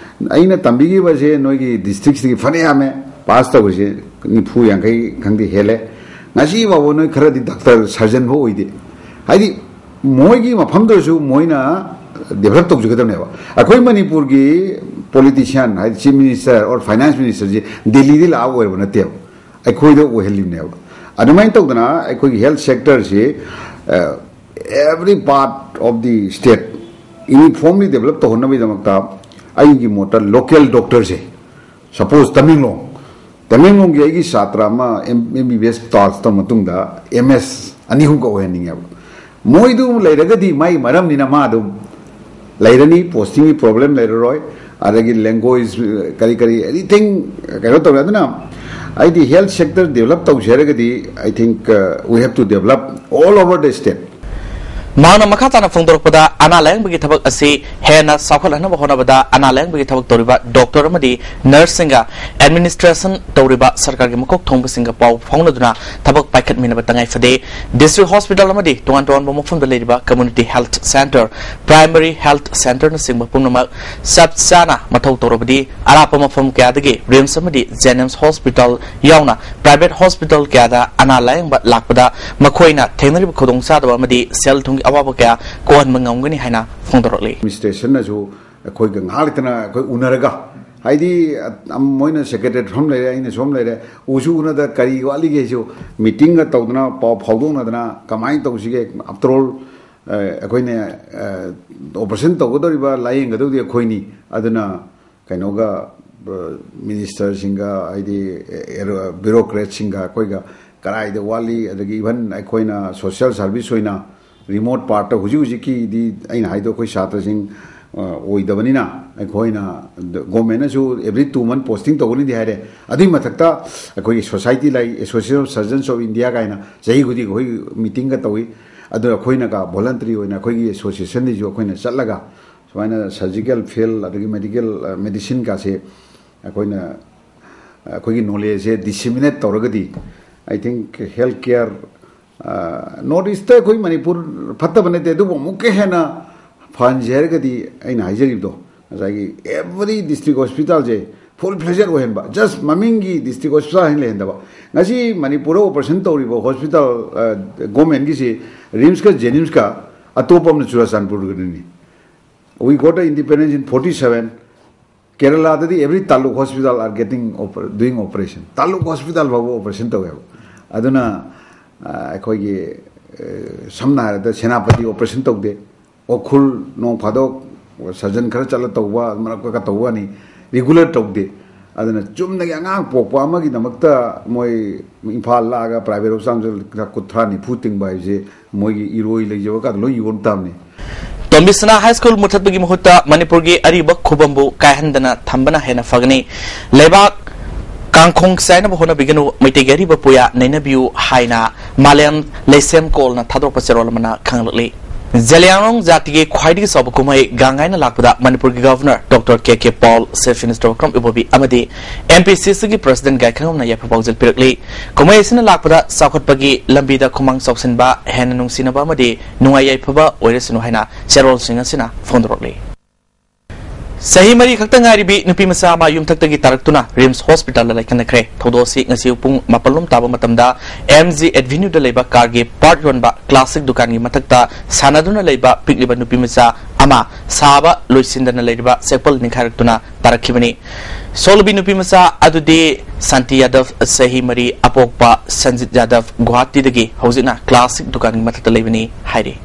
ꯑꯩꯅ ꯇꯝꯕꯤꯈꯤꯕꯁꯦ ꯅꯣꯏꯒꯤ districtꯁꯤꯗꯒꯤ ꯐꯅ ꯌꯥꯝꯃꯦ, pass ꯇꯧꯕꯁꯦ ꯅꯤꯐꯨ ꯌꯥꯡꯈꯩ ꯈꯪꯗꯦ ꯍꯦꯜꯂꯦ꯫ ꯉꯁꯤ ꯐꯥꯎꯕ ꯅꯣꯏ ꯈꯔꯗꯤ doctor, surgeon ꯐꯥꯎ ꯑꯣꯏꯗꯦ꯫ ꯍꯥꯏꯗꯤ ꯃꯣꯏꯒꯤ ꯃꯐꯝꯗꯨꯁꯨ ꯃꯣꯏꯅ develop ꯇꯧꯖꯒꯗꯕꯅꯦꯕ꯫ ꯑꯩꯈꯣꯏ ꯃꯅꯤꯄꯨꯔꯒꯤ politician, ꯍꯥꯏꯗꯤ chief minister or finance ministerꯁꯤ ꯗꯤꯜꯂꯤꯗꯤ ꯂꯥꯛꯑ ꯑꯣꯏꯔꯕ ꯅꯠꯇꯦꯕ, ꯑꯩꯈꯣꯏꯗ ꯑꯣꯏꯍꯜꯂꯤꯕꯅꯦꯕ꯫ ꯑꯗꯨꯃꯥꯏꯅ ꯇꯧꯗꯅ ꯑꯩꯈꯣꯏꯒꯤ health sectorꯁꯤ, ꯑ, every part of the state uniformly develop ꯇꯧꯍꯟꯅꯕꯒꯤꯗꯃꯛꯇ ꯑꯩꯒꯤ ꯃꯣꯠꯇ local doctorꯁꯦ, suppose ꯇꯃꯦꯡꯂꯣꯡ, ꯇꯃꯦꯡꯂꯣꯡꯒꯤ ꯑꯩꯒꯤ ꯁꯥꯇ꯭ꯔ ꯑꯃ MBBS pass ꯇꯧꯔ ꯃꯇꯨꯡꯗ MS ꯑꯅꯤ ꯑꯍꯨꯝꯒ ꯑꯣꯏꯍꯟꯅꯤꯡꯉꯦꯕ꯫ ꯃꯣꯏꯗꯨ ꯂꯩꯔꯒꯗꯤ ꯃꯥꯒꯤ ꯃꯔꯝꯅꯤꯅ ꯃꯥ ꯑꯗꯨꯝ ꯂꯩꯔꯅꯤ, postingꯒꯤ problem ꯂꯩꯔꯔꯣꯏ, ꯑꯗꯒꯤ language ꯀꯔꯤ ꯀꯔꯤ anything ꯀꯩꯅꯣ ꯇꯧꯔꯦ꯫ ꯑꯗꯨꯅ ꯑꯩꯗꯤ health sector develop ꯇꯧꯁꯦ ꯍꯥꯏꯔꯒꯗꯤ I think, uh, we have to develop all over the state꯫ ꯃꯍꯥꯛꯅ ꯃꯈꯥ ꯇꯥꯅ ꯐꯣꯡꯗꯣꯔꯛꯄꯗ, ꯑꯅꯥ ꯂꯥꯌꯦꯡꯕꯒꯤ ꯊꯕꯛ ꯑꯁꯤ ꯍꯦꯟꯅ ꯆꯥꯎꯈꯠꯍꯟꯅꯕ ꯍꯣꯠꯅꯕꯗ ꯑꯅꯥ ꯂꯥꯌꯦꯡꯕꯒꯤ ꯊꯕꯛ ꯇꯧꯔꯤꯕ ꯗꯣꯛꯇꯔ ꯑꯃꯗꯤ ꯅꯔꯁꯁꯤꯡꯒ ꯑꯦꯗꯃꯤꯅꯤꯁꯇ꯭ꯔꯦꯁꯟ ꯇꯧꯔꯤꯕ ꯁꯔꯀꯥꯔꯒꯤ ꯃꯀꯣꯛ ꯊꯣꯡꯕꯁꯤꯡꯒ ꯄꯥꯎ ꯐꯥꯎꯅꯗꯨꯅ ꯊꯕꯛ ꯄꯥꯏꯈꯠꯃꯤꯟꯅꯕ ꯇꯉꯥꯏ ꯐꯗꯦ꯫ ꯗꯤꯁꯇ꯭ꯔꯤꯛ ꯍꯣꯁꯄꯤꯇꯥꯜ ꯑꯃꯗꯤ ꯇꯣꯉꯥꯟ ꯇꯣꯉꯥꯟꯕ ꯃꯐꯝꯗ ꯂꯩꯔꯤꯕ community health centre, primary health ꯁꯦꯟꯇꯔꯅꯆꯤꯡꯕ ꯄꯨꯝꯅꯃꯛ ꯆꯞ ꯆꯥꯅ ꯃꯊꯧ ꯇꯧꯔꯕꯗꯤ ꯑꯔꯥꯞꯄ ꯃꯐꯝ ꯀꯌꯥꯗꯒꯤ ꯔꯤꯝꯁ ꯑꯃꯗꯤ ꯖꯦꯅꯤꯝꯁ ꯍꯣꯁꯄꯤꯇꯥꯜ ꯌꯥꯎꯅ ꯄ꯭ꯔꯥꯏꯚꯦꯠ ꯍꯣꯁꯄꯤꯇꯥꯜ ꯀꯌꯥꯗ ꯑꯅꯥ ꯂꯥꯌꯦꯡꯕ ꯂꯥꯛꯄꯗ ꯃꯈꯣꯏꯅ ꯊꯦꯡꯅꯔꯤꯕ ꯈꯨꯗꯣꯡꯆꯥꯗꯕ ꯑꯃꯗꯤ ꯁꯦꯜ ꯊꯨꯝꯒꯤ ꯑꯋꯥꯕ ꯀꯌꯥ ꯀꯣꯛꯍꯟꯕ ꯉꯝꯒꯅꯤ ꯍꯥꯏꯅ ꯐꯣꯡꯗꯣꯔꯛꯂꯤ꯫ ꯑꯦꯗꯃꯤꯅꯤꯁꯇ꯭ꯔꯦꯁꯟꯅꯁꯨ ꯑꯩꯈꯣꯏꯒ ꯉꯥꯏꯍꯥꯛ ꯂꯩꯇꯅ ꯑꯩꯈꯣꯏ ꯎꯅꯔꯒ, ꯍꯥꯏꯗꯤ, ꯑ, ꯃꯣꯏꯅ ꯁꯦꯀ꯭ꯔꯦꯇꯔꯤ ꯁꯣꯝ ꯂꯩꯔꯦ, ꯑꯩꯅ ꯁꯣꯝ ꯂꯩꯔꯦ, ꯎꯁꯨ ꯎꯅꯗ ꯀꯔꯤ ꯋꯥꯠꯂꯤꯒꯦꯁꯨ ꯃꯤꯇꯤꯡꯒ ꯇꯧꯗꯅ ꯄꯥꯎ ꯐꯥꯎꯗꯣꯛꯅꯗꯅ ꯀꯃꯥꯏꯅ ꯇꯧꯁꯤꯒꯦ? ꯑꯥꯐꯇꯔ ꯑꯣꯜ, ꯑ, ꯑꯩꯈꯣꯏꯅ, ꯑ, ꯑꯣꯄꯔꯦꯁꯟ ꯇꯧꯒꯗꯧꯔꯤꯕ, ꯂꯥꯌꯦꯡꯒꯗꯧꯔꯤꯗꯤ ꯑꯩꯈꯣꯏꯅꯤ꯫ ꯑꯗꯨꯅ ꯀꯩꯅꯣꯒ, ꯑ, ꯃꯤꯅꯤꯁꯇꯔꯁꯤꯡꯒ, ꯍꯥꯏꯗꯤ, ꯑꯦ, ꯕ꯭ꯌꯨꯔꯣꯀ꯭ꯔꯦꯠꯁꯤꯡꯒ ꯑꯩꯈꯣꯏꯒ ꯀꯗꯥꯏꯗ ꯋꯥꯠꯂꯤ, ꯑꯗꯒꯤ ꯏꯚꯟ ꯑꯩꯈꯣꯏꯅ ꯁꯣꯁꯤꯌꯦꯜ ꯁꯥꯔꯚꯤꯁ ꯑꯣꯏꯅ ꯔꯤꯃꯣꯠ ꯄꯥꯔꯠꯇ ꯍꯧꯖꯤꯛ ꯍꯧꯖꯤꯛꯀꯤꯗꯤ ꯑꯩꯅ ꯍꯥꯏꯗꯣ ꯑꯩꯈꯣꯏ ꯁꯥꯇ꯭ꯔꯁꯤꯡ, ꯑ, ꯑꯣꯏꯗꯕꯅꯤꯅ ꯑꯩꯈꯣꯏꯅ ꯒꯣꯔꯃꯦꯟꯅꯁꯨ ꯑꯦꯕ꯭ꯔꯤ ꯇꯨ ꯃꯟ ꯄꯣꯁꯇꯤꯡ ꯇꯧꯒꯅꯤꯗꯤ ꯍꯥꯏꯔꯦ꯫ ꯑꯗꯨꯒꯤ ꯃꯊꯛꯇ ꯑꯩꯈꯣꯏꯒꯤ ꯁꯣꯁꯥꯏꯇꯤ ꯂꯩ, ꯑꯦꯁꯣꯁꯤꯌꯦꯁꯟ ꯑꯣꯐ ꯁꯔꯖꯟꯁ ꯑꯣꯐ ꯏꯟꯗꯤꯌꯥ ꯀꯥꯏꯅ ꯆꯍꯤ ꯈꯨꯗꯤꯡꯒꯤ ꯑꯩꯈꯣꯏ ꯃꯤꯇꯤꯡꯒ ꯇꯧꯏ꯫ ꯑꯗꯨ ꯑꯩꯈꯣꯏꯅꯒ ꯚꯣꯂꯟꯇꯔꯤ ꯑꯣꯏꯅ ꯑꯩꯈꯣꯏꯒꯤ ꯑꯦꯁꯣꯁꯤꯌꯦꯁꯟꯗꯒꯤꯁꯨ ꯑꯩꯈꯣꯏꯅ ꯆꯠꯂꯒ ꯁꯨꯃꯥꯏꯅ ꯁꯔꯖꯤꯀꯦꯜ ꯐꯤꯜꯗ ꯑꯗꯒꯤ ꯃꯦꯗꯤꯀꯦꯜ, ꯑ, ꯃꯦꯗꯤꯁꯤꯟꯒꯁꯦ ꯑꯩꯈꯣꯏꯅ, ꯑ, ꯑꯩꯈꯣꯏꯒꯤ ꯅꯣꯂꯦꯖꯁꯦ ꯗꯤꯁꯤꯃꯤꯅꯦꯠ ꯇꯧꯔꯒꯗꯤ, I think health care, ꯑ, ꯅꯣꯔꯠ ꯏꯁꯇ ꯑꯩꯈꯣꯏ ꯃꯅꯤꯄꯨꯔ ꯐꯠꯇꯕ ꯅꯠꯇꯦ, ꯑꯗꯨꯕꯨ ꯑꯃꯨꯛꯀ ꯍꯦꯟꯅ ꯐꯍꯟꯁꯦ ꯍꯥꯏꯔꯒꯗꯤ ꯑꯩꯅ ꯍꯥꯏꯖꯔꯤꯕꯗꯣ, ꯉꯁꯥꯏꯒꯤ ꯑꯦꯚ꯭ꯔꯤ ꯗꯤꯁꯇ꯭ꯔꯤꯛ ꯍꯣꯁꯄꯤꯇꯥꯜꯁꯦ ꯐꯨꯜ ꯐ꯭ꯂꯦꯖꯦꯠ ꯑꯣꯏꯍꯟꯕ, ꯖꯁ ꯃꯃꯤꯡꯒꯤ ꯗꯤꯁꯇ꯭ꯔꯤꯛ ꯍꯣꯁꯄꯤꯇꯥꯜ ꯍꯥꯏꯅ ꯂꯩꯍꯟꯗꯕ꯫ ꯉꯁꯤ ꯃꯅꯤꯄꯨꯔꯗ ꯑꯣꯄꯔꯦꯁꯟ ꯇꯧꯔꯤꯕ ꯍꯣꯁꯄꯤꯇꯥꯜ, ꯑ, ꯒꯣꯔꯃꯦꯟꯒꯤꯁꯤ ꯔꯤꯝꯁꯀ ꯖꯦꯅꯤꯝꯁꯀ ꯑꯇꯣꯞꯄ ꯑꯃꯅ ꯆꯨꯔꯥꯆꯥꯟꯄꯨꯔꯒꯤꯅꯤ꯫ We got the independence in forty seven. ꯀꯦꯔꯂꯥꯗꯗꯤ every taluk hospital are getting oper-, doing operation. Taluk hospital ꯐꯥꯎꯕ ꯑꯣꯄꯔꯦꯁꯟ ꯇꯧꯋꯦꯕ꯫ ꯑꯗꯨꯅ, ꯑ, ꯑꯩꯈꯣꯏꯒꯤ, ꯑ, ꯁꯝꯅ ꯍꯥꯏꯔꯕꯗ ꯁꯦꯅꯥꯄꯇꯤ ꯑꯣꯄꯔꯦꯁꯟ ꯇꯧꯗꯦ꯫ ꯎꯈ꯭ꯔꯨꯜ ꯅꯣꯡ ꯐꯥꯗꯣꯛ ꯁꯔꯖꯟ ꯈꯔ ꯆꯠꯂ ꯇꯧꯕ, ꯃꯔꯛ ꯃꯔꯛꯇ ꯇꯧꯕ ꯋꯥꯅꯤ, ꯔꯤꯒꯨꯂꯔ ꯇꯧꯗꯦ꯫ ꯑꯗꯨꯅ ꯆꯨꯝꯅꯒꯤ ꯑꯉꯥꯡ ꯄꯣꯛꯄ ꯑꯃꯒꯤꯗꯃꯛꯇ ꯃꯣꯏ ꯏꯝꯐꯥꯜ ꯂꯥꯛꯑꯒ ꯄ꯭ꯔꯥꯏꯚꯦꯠ ꯍꯣꯁꯄꯤꯇꯥꯜꯗ ꯀꯨꯟꯊ꯭ꯔꯥ ꯅꯤꯐꯨ ꯇꯤꯡꯕ ꯍꯥꯏꯕꯁꯦ ꯃꯣꯏꯒꯤ ꯏꯔꯣꯏ ꯂꯩꯖꯕ ꯀꯥꯗꯣ ꯂꯣꯏ ꯌꯣꯟ ꯇꯥꯕꯅꯤ꯫ ꯇꯣꯝꯕꯤꯁꯅꯥ ꯍꯥꯏ ꯁ꯭ꯀꯨꯜ ꯃꯨꯊꯠꯄꯒꯤ ꯃꯍꯨꯠꯇ ꯃꯅꯤꯄꯨꯔꯒꯤ ꯑꯔꯤꯕ ꯈꯨꯕꯝꯕꯨ ꯀꯥꯏꯍꯟꯗꯅ ꯊꯝꯕꯅ ꯍꯦꯟꯅ ꯐꯒꯅꯤ꯫ ꯂꯩꯕꯥꯛ ꯀꯥꯡꯈꯣꯡ ꯆꯥꯏꯅꯕ ꯍꯣꯠꯅꯕꯤꯒꯅꯨ, ꯃꯩꯇꯩꯒꯤ ꯑꯔꯤꯕ ꯄꯨꯌꯥ ꯅꯩꯅꯕꯤꯌꯨ ꯍꯥꯏꯅ ꯃꯥꯂꯦꯝ ꯂꯩꯁꯦꯝ ꯀꯣꯜꯅ ꯊꯥꯗꯣꯔꯛꯄ ꯆꯦꯔꯣꯜ ꯑꯃꯅ ꯈꯪꯍꯜꯂꯛꯂꯤ꯫ ꯖꯦꯂꯤꯌꯥꯡꯔꯣꯡ ꯖꯥꯇꯤꯒꯤ ꯈ꯭ꯋꯥꯏꯗꯒꯤ ꯆꯥꯎꯕ ꯀꯨꯝꯍꯩ ꯒꯥꯡ ꯍꯥꯏꯅ ꯂꯥꯛꯄꯗ ꯃꯅꯤꯄꯨꯔꯒꯤ Governor Doctor K K Paul, Chief Minister ꯋꯥꯀ꯭ꯔꯝ ꯏꯕꯣꯕꯤ ꯑꯃꯗꯤ M P C Cꯒꯤ President ꯒꯥꯏꯈꯪꯉꯝꯅ ꯌꯥꯏꯐ ꯄꯥꯎꯖꯦꯜ ꯄꯤꯔꯛꯂꯤ꯫ ꯀꯨꯝꯍꯩ ꯑꯁꯤꯅ ꯂꯥꯛꯄꯗ ꯆꯥꯎꯈꯠꯄꯒꯤ ꯂꯝꯕꯤꯗ ꯈꯨꯃꯥꯡ ꯆꯥꯎꯁꯤꯟꯕ, ꯍꯦꯟꯅ ꯅꯨꯡꯁꯤꯅꯕ ꯑꯃꯗꯤ ꯅꯨꯡꯉꯥꯏ ꯌꯥꯏꯐꯕ ꯑꯣꯏꯔꯁꯅꯨ ꯍꯥꯏꯅ ꯆꯦꯔꯣꯜꯁꯤꯡ ꯑꯁꯤꯅ ꯐꯣꯡꯗꯣꯔꯛꯂꯤ꯫ ꯆꯍꯤ ꯃꯔꯤ ꯈꯛꯇ ꯉꯥꯏꯔꯤꯕꯤ ꯅꯨꯄꯤ ꯃꯆꯥ ꯑꯃ ꯌꯨꯝꯊꯛꯇꯒꯤ ꯇꯥꯔꯛꯇꯨꯅ RIMS Hospitalꯗ ꯂꯥꯏꯀꯠꯅꯈ꯭ꯔꯦ꯫ ꯊꯧꯗꯣꯛ ꯑꯁꯤ ꯉꯁꯤ ꯑꯌꯨꯛ ꯄꯨꯡ ꯃꯥꯄꯜ ꯂꯣꯝ ꯇꯥꯕ ꯃꯇꯝꯗ M G Avenueꯗ ꯂꯩꯕ ꯀꯥꯔꯒꯤ part ꯌꯣꯟꯕ classic ꯗꯨꯀꯥꯟꯒꯤ ꯃꯊꯛꯇ ꯁꯥꯟꯅꯗꯨꯅ ꯂꯩꯕ ꯄꯤꯛꯂꯤꯕ ꯅꯨꯄꯤ ꯃꯆꯥ ꯑꯃ ꯁꯥꯕ ꯂꯣꯏꯁꯤꯟꯗꯅ ꯂꯩꯔꯤꯕ ꯆꯦꯛꯄꯜ ꯅꯤꯡꯈꯥꯏꯔꯛꯇꯨꯅ ꯇꯥꯔꯛꯈꯤꯕꯅꯤ꯫ ꯁꯣꯛꯂꯤꯕꯤ ꯅꯨꯄꯤ ꯃꯆꯥ ꯑꯗꯨꯗꯤ ꯁꯥꯟꯇꯤ ꯌꯥꯗꯕ, ꯆꯍꯤ ꯃꯔꯤ, ꯑꯄꯣꯛꯄ ꯁꯟꯖꯤꯠ ꯌꯥꯗꯕ, ꯒꯨꯋꯥꯍꯥꯇꯤꯗꯒꯤ ꯍꯧꯖꯤꯛꯅ classic ꯗꯨꯀꯥꯟꯒꯤ ꯃꯊꯛꯇ ꯂꯩꯕꯅꯤ ꯍꯥꯏꯔꯤ꯫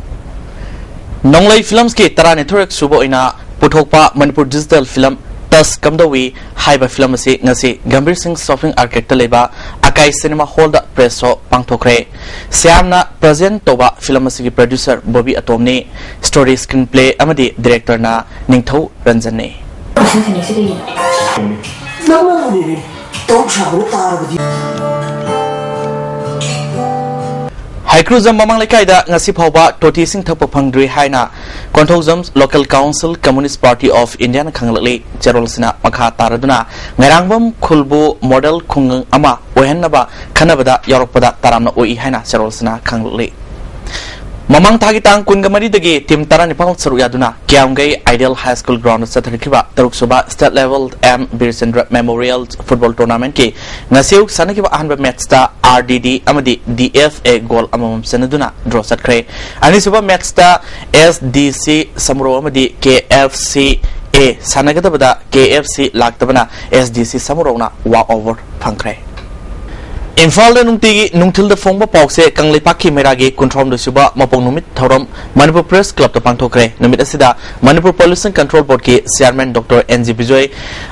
ꯅꯣꯡꯂꯩ Filmsꯀꯤ ꯇꯔꯥꯅꯤꯊꯣꯏꯔꯛ ꯁꯨꯕ ꯑꯣꯏꯅ ꯄꯨꯊꯣꯛꯄ ꯃꯅꯤꯄꯨꯔ digital film ꯇꯁ ꯀꯝꯗꯧꯏ ꯍꯥꯏꯕ film ꯑꯁꯤ ꯉꯁꯤ ꯒꯝꯚꯤꯔ ꯁꯤꯡ shopping arcadeꯇ ꯂꯩꯕ ꯑꯀꯥꯏ cinema hallꯗ press show ꯄꯥꯡꯊꯣꯛꯈ꯭ꯔꯦ꯫ ꯁ꯭ꯌꯥꯝꯅ present ꯇꯧꯕ film ꯑꯁꯤꯒꯤ producer ꯕꯣꯕꯤ ꯑꯇꯣꯝꯅꯤ, story, screenplay ꯑꯃꯗꯤ directorꯅ ꯅꯤꯡꯊꯧ ꯔꯟꯖꯟꯅꯤ꯫ ꯅꯪꯅꯅꯤꯅꯦ ꯇꯧ ꯁꯥꯕꯅ ꯇꯥꯔꯕꯗꯤ꯫ ꯍꯩꯀ꯭ꯔꯨꯖꯝ ꯃꯃꯥꯡ ꯂꯩꯀꯥꯏꯗ ꯉꯁꯤ ꯐꯥꯎꯕ ꯇꯣꯇꯤ ꯏꯁꯤꯡ ꯊꯛꯄ ꯐꯪꯗ꯭ꯔꯤ ꯍꯥꯏꯅ Konthoujam Local Council Communist Party of Indiaꯅ ꯈꯪꯂꯛꯂꯤ꯫ ꯆꯦꯔꯣꯜꯁꯤꯅ ꯃꯈꯥ ꯇꯥꯔꯗꯨꯅ ꯉꯥꯏꯔꯥꯡꯕꯝ ꯈꯨꯜꯕꯨ model ꯈꯨꯡꯒꯪ ꯑꯃ ꯑꯣꯏꯍꯟꯅꯕ ꯈꯟꯅꯕꯗ ꯌꯥꯎꯔꯛꯄꯗ ꯇꯔꯥꯝꯅ ꯑꯣꯛꯏ ꯍꯥꯏꯅ ꯆꯦꯔꯣꯜꯁꯤꯅ ꯈꯪꯂꯛꯂꯤ꯫ ꯃꯃꯥꯡ ꯊꯥꯒꯤ ꯇꯥꯡ ꯀꯨꯟꯒ ꯃꯔꯤꯗꯒꯤ team ꯇꯔꯥꯅꯤꯄꯥꯜ ꯁꯔꯨꯛ ꯌꯥꯗꯨꯅ ꯀꯤꯌꯥꯝꯒꯩ Ideal High School groundꯗ ꯆꯠꯊꯔꯛꯈꯤꯕ ꯇꯔꯨꯛ ꯁꯨꯕ State Level M ꯕꯤꯔꯆꯟꯗ꯭ꯔ Memorial Football Tournamentꯀꯤ ꯉꯁꯤ ꯑꯌꯨꯛ ꯁꯥꯟꯅꯈꯤꯕ ꯑꯍꯥꯟꯕ matchꯇ R D D ꯑꯃꯗꯤ D F A goal ꯑꯃꯃꯝ ꯆꯟꯅꯗꯨꯅ draw ꯆꯠꯈ꯭ꯔꯦ꯫ ꯑꯅꯤꯁꯨꯕ matchꯇ S D C ꯁꯃꯨꯔꯧ ꯑꯃꯗꯤ K F C A ꯁꯥꯟꯅꯒꯗꯕꯗ K F C ꯂꯥꯛꯇꯕꯅ S D C ꯁꯃꯨꯔꯧꯅ walk over ꯐꯪꯈ꯭ꯔꯦ꯫ ꯏꯝꯐꯥꯜꯗ ꯅꯨꯡꯇꯤꯒꯤ ꯅꯨꯡꯊꯤꯜꯗ ꯐꯣꯡꯕ ꯄꯥꯎꯁꯦ ꯀꯪꯂꯩꯄꯥꯛꯀꯤ ꯃꯩꯔꯥꯒꯤ ꯀꯨꯟꯊ꯭ꯔꯥꯍꯨꯝꯗꯣꯏ ꯁꯨꯕ ꯃꯄꯣꯛ ꯅꯨꯃꯤꯠ ꯊꯧꯔꯝ ꯃꯅꯤꯄꯨꯔ Press Clubꯇ ꯄꯥꯡꯊꯣꯛꯈ꯭ꯔꯦ꯫ ꯅꯨꯃꯤꯠ ꯑꯁꯤꯗ Manipur Pollution Control Boardꯀꯤ Chairman Doctor N G Bijoy,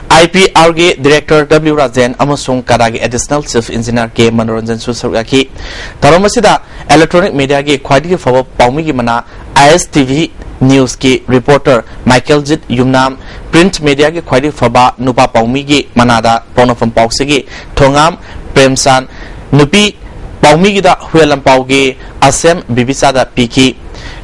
I P Rꯒꯤ Director W Rajen ꯑꯃꯁꯨꯡ ꯀꯥꯗꯥꯒꯤ Additional Chief Engineer K ꯃꯅꯣꯔꯟꯖꯟꯁꯨ ꯁꯔꯨꯛ ꯌꯥꯈꯤ꯫ ꯊꯧꯔꯝ ꯑꯁꯤꯗ electronic mediaꯒꯤ ꯈ꯭ꯋꯥꯏꯗꯒꯤ ꯐꯕ ꯄꯥꯎꯃꯤꯒꯤ ꯃꯅꯥ I S T V Newsꯀꯤ reporter ꯃꯥꯏꯀꯦꯜꯖꯤꯠ Yumnam, print mediaꯒꯤ ꯈ꯭ꯋꯥꯏꯗꯒꯤ ꯐꯕ ꯅꯨꯄꯥ ꯄꯥꯎꯃꯤꯒꯤ ꯃꯅꯥꯗ ꯄꯥꯎꯅꯐꯝ ꯄꯥꯎꯆꯦꯒꯤ ꯊꯣꯉꯥꯝ ꯄ꯭ꯔꯦꯝꯆꯥꯟ, ꯅꯨꯄꯤ ꯄꯥꯎꯃꯤꯒꯤꯗ ꯍꯨꯌꯦꯟ ꯂꯝꯄꯥꯎꯒꯤ ꯑꯁꯦꯝ ꯕꯤꯕꯤꯆꯥꯗ ꯄꯤꯈꯤ꯫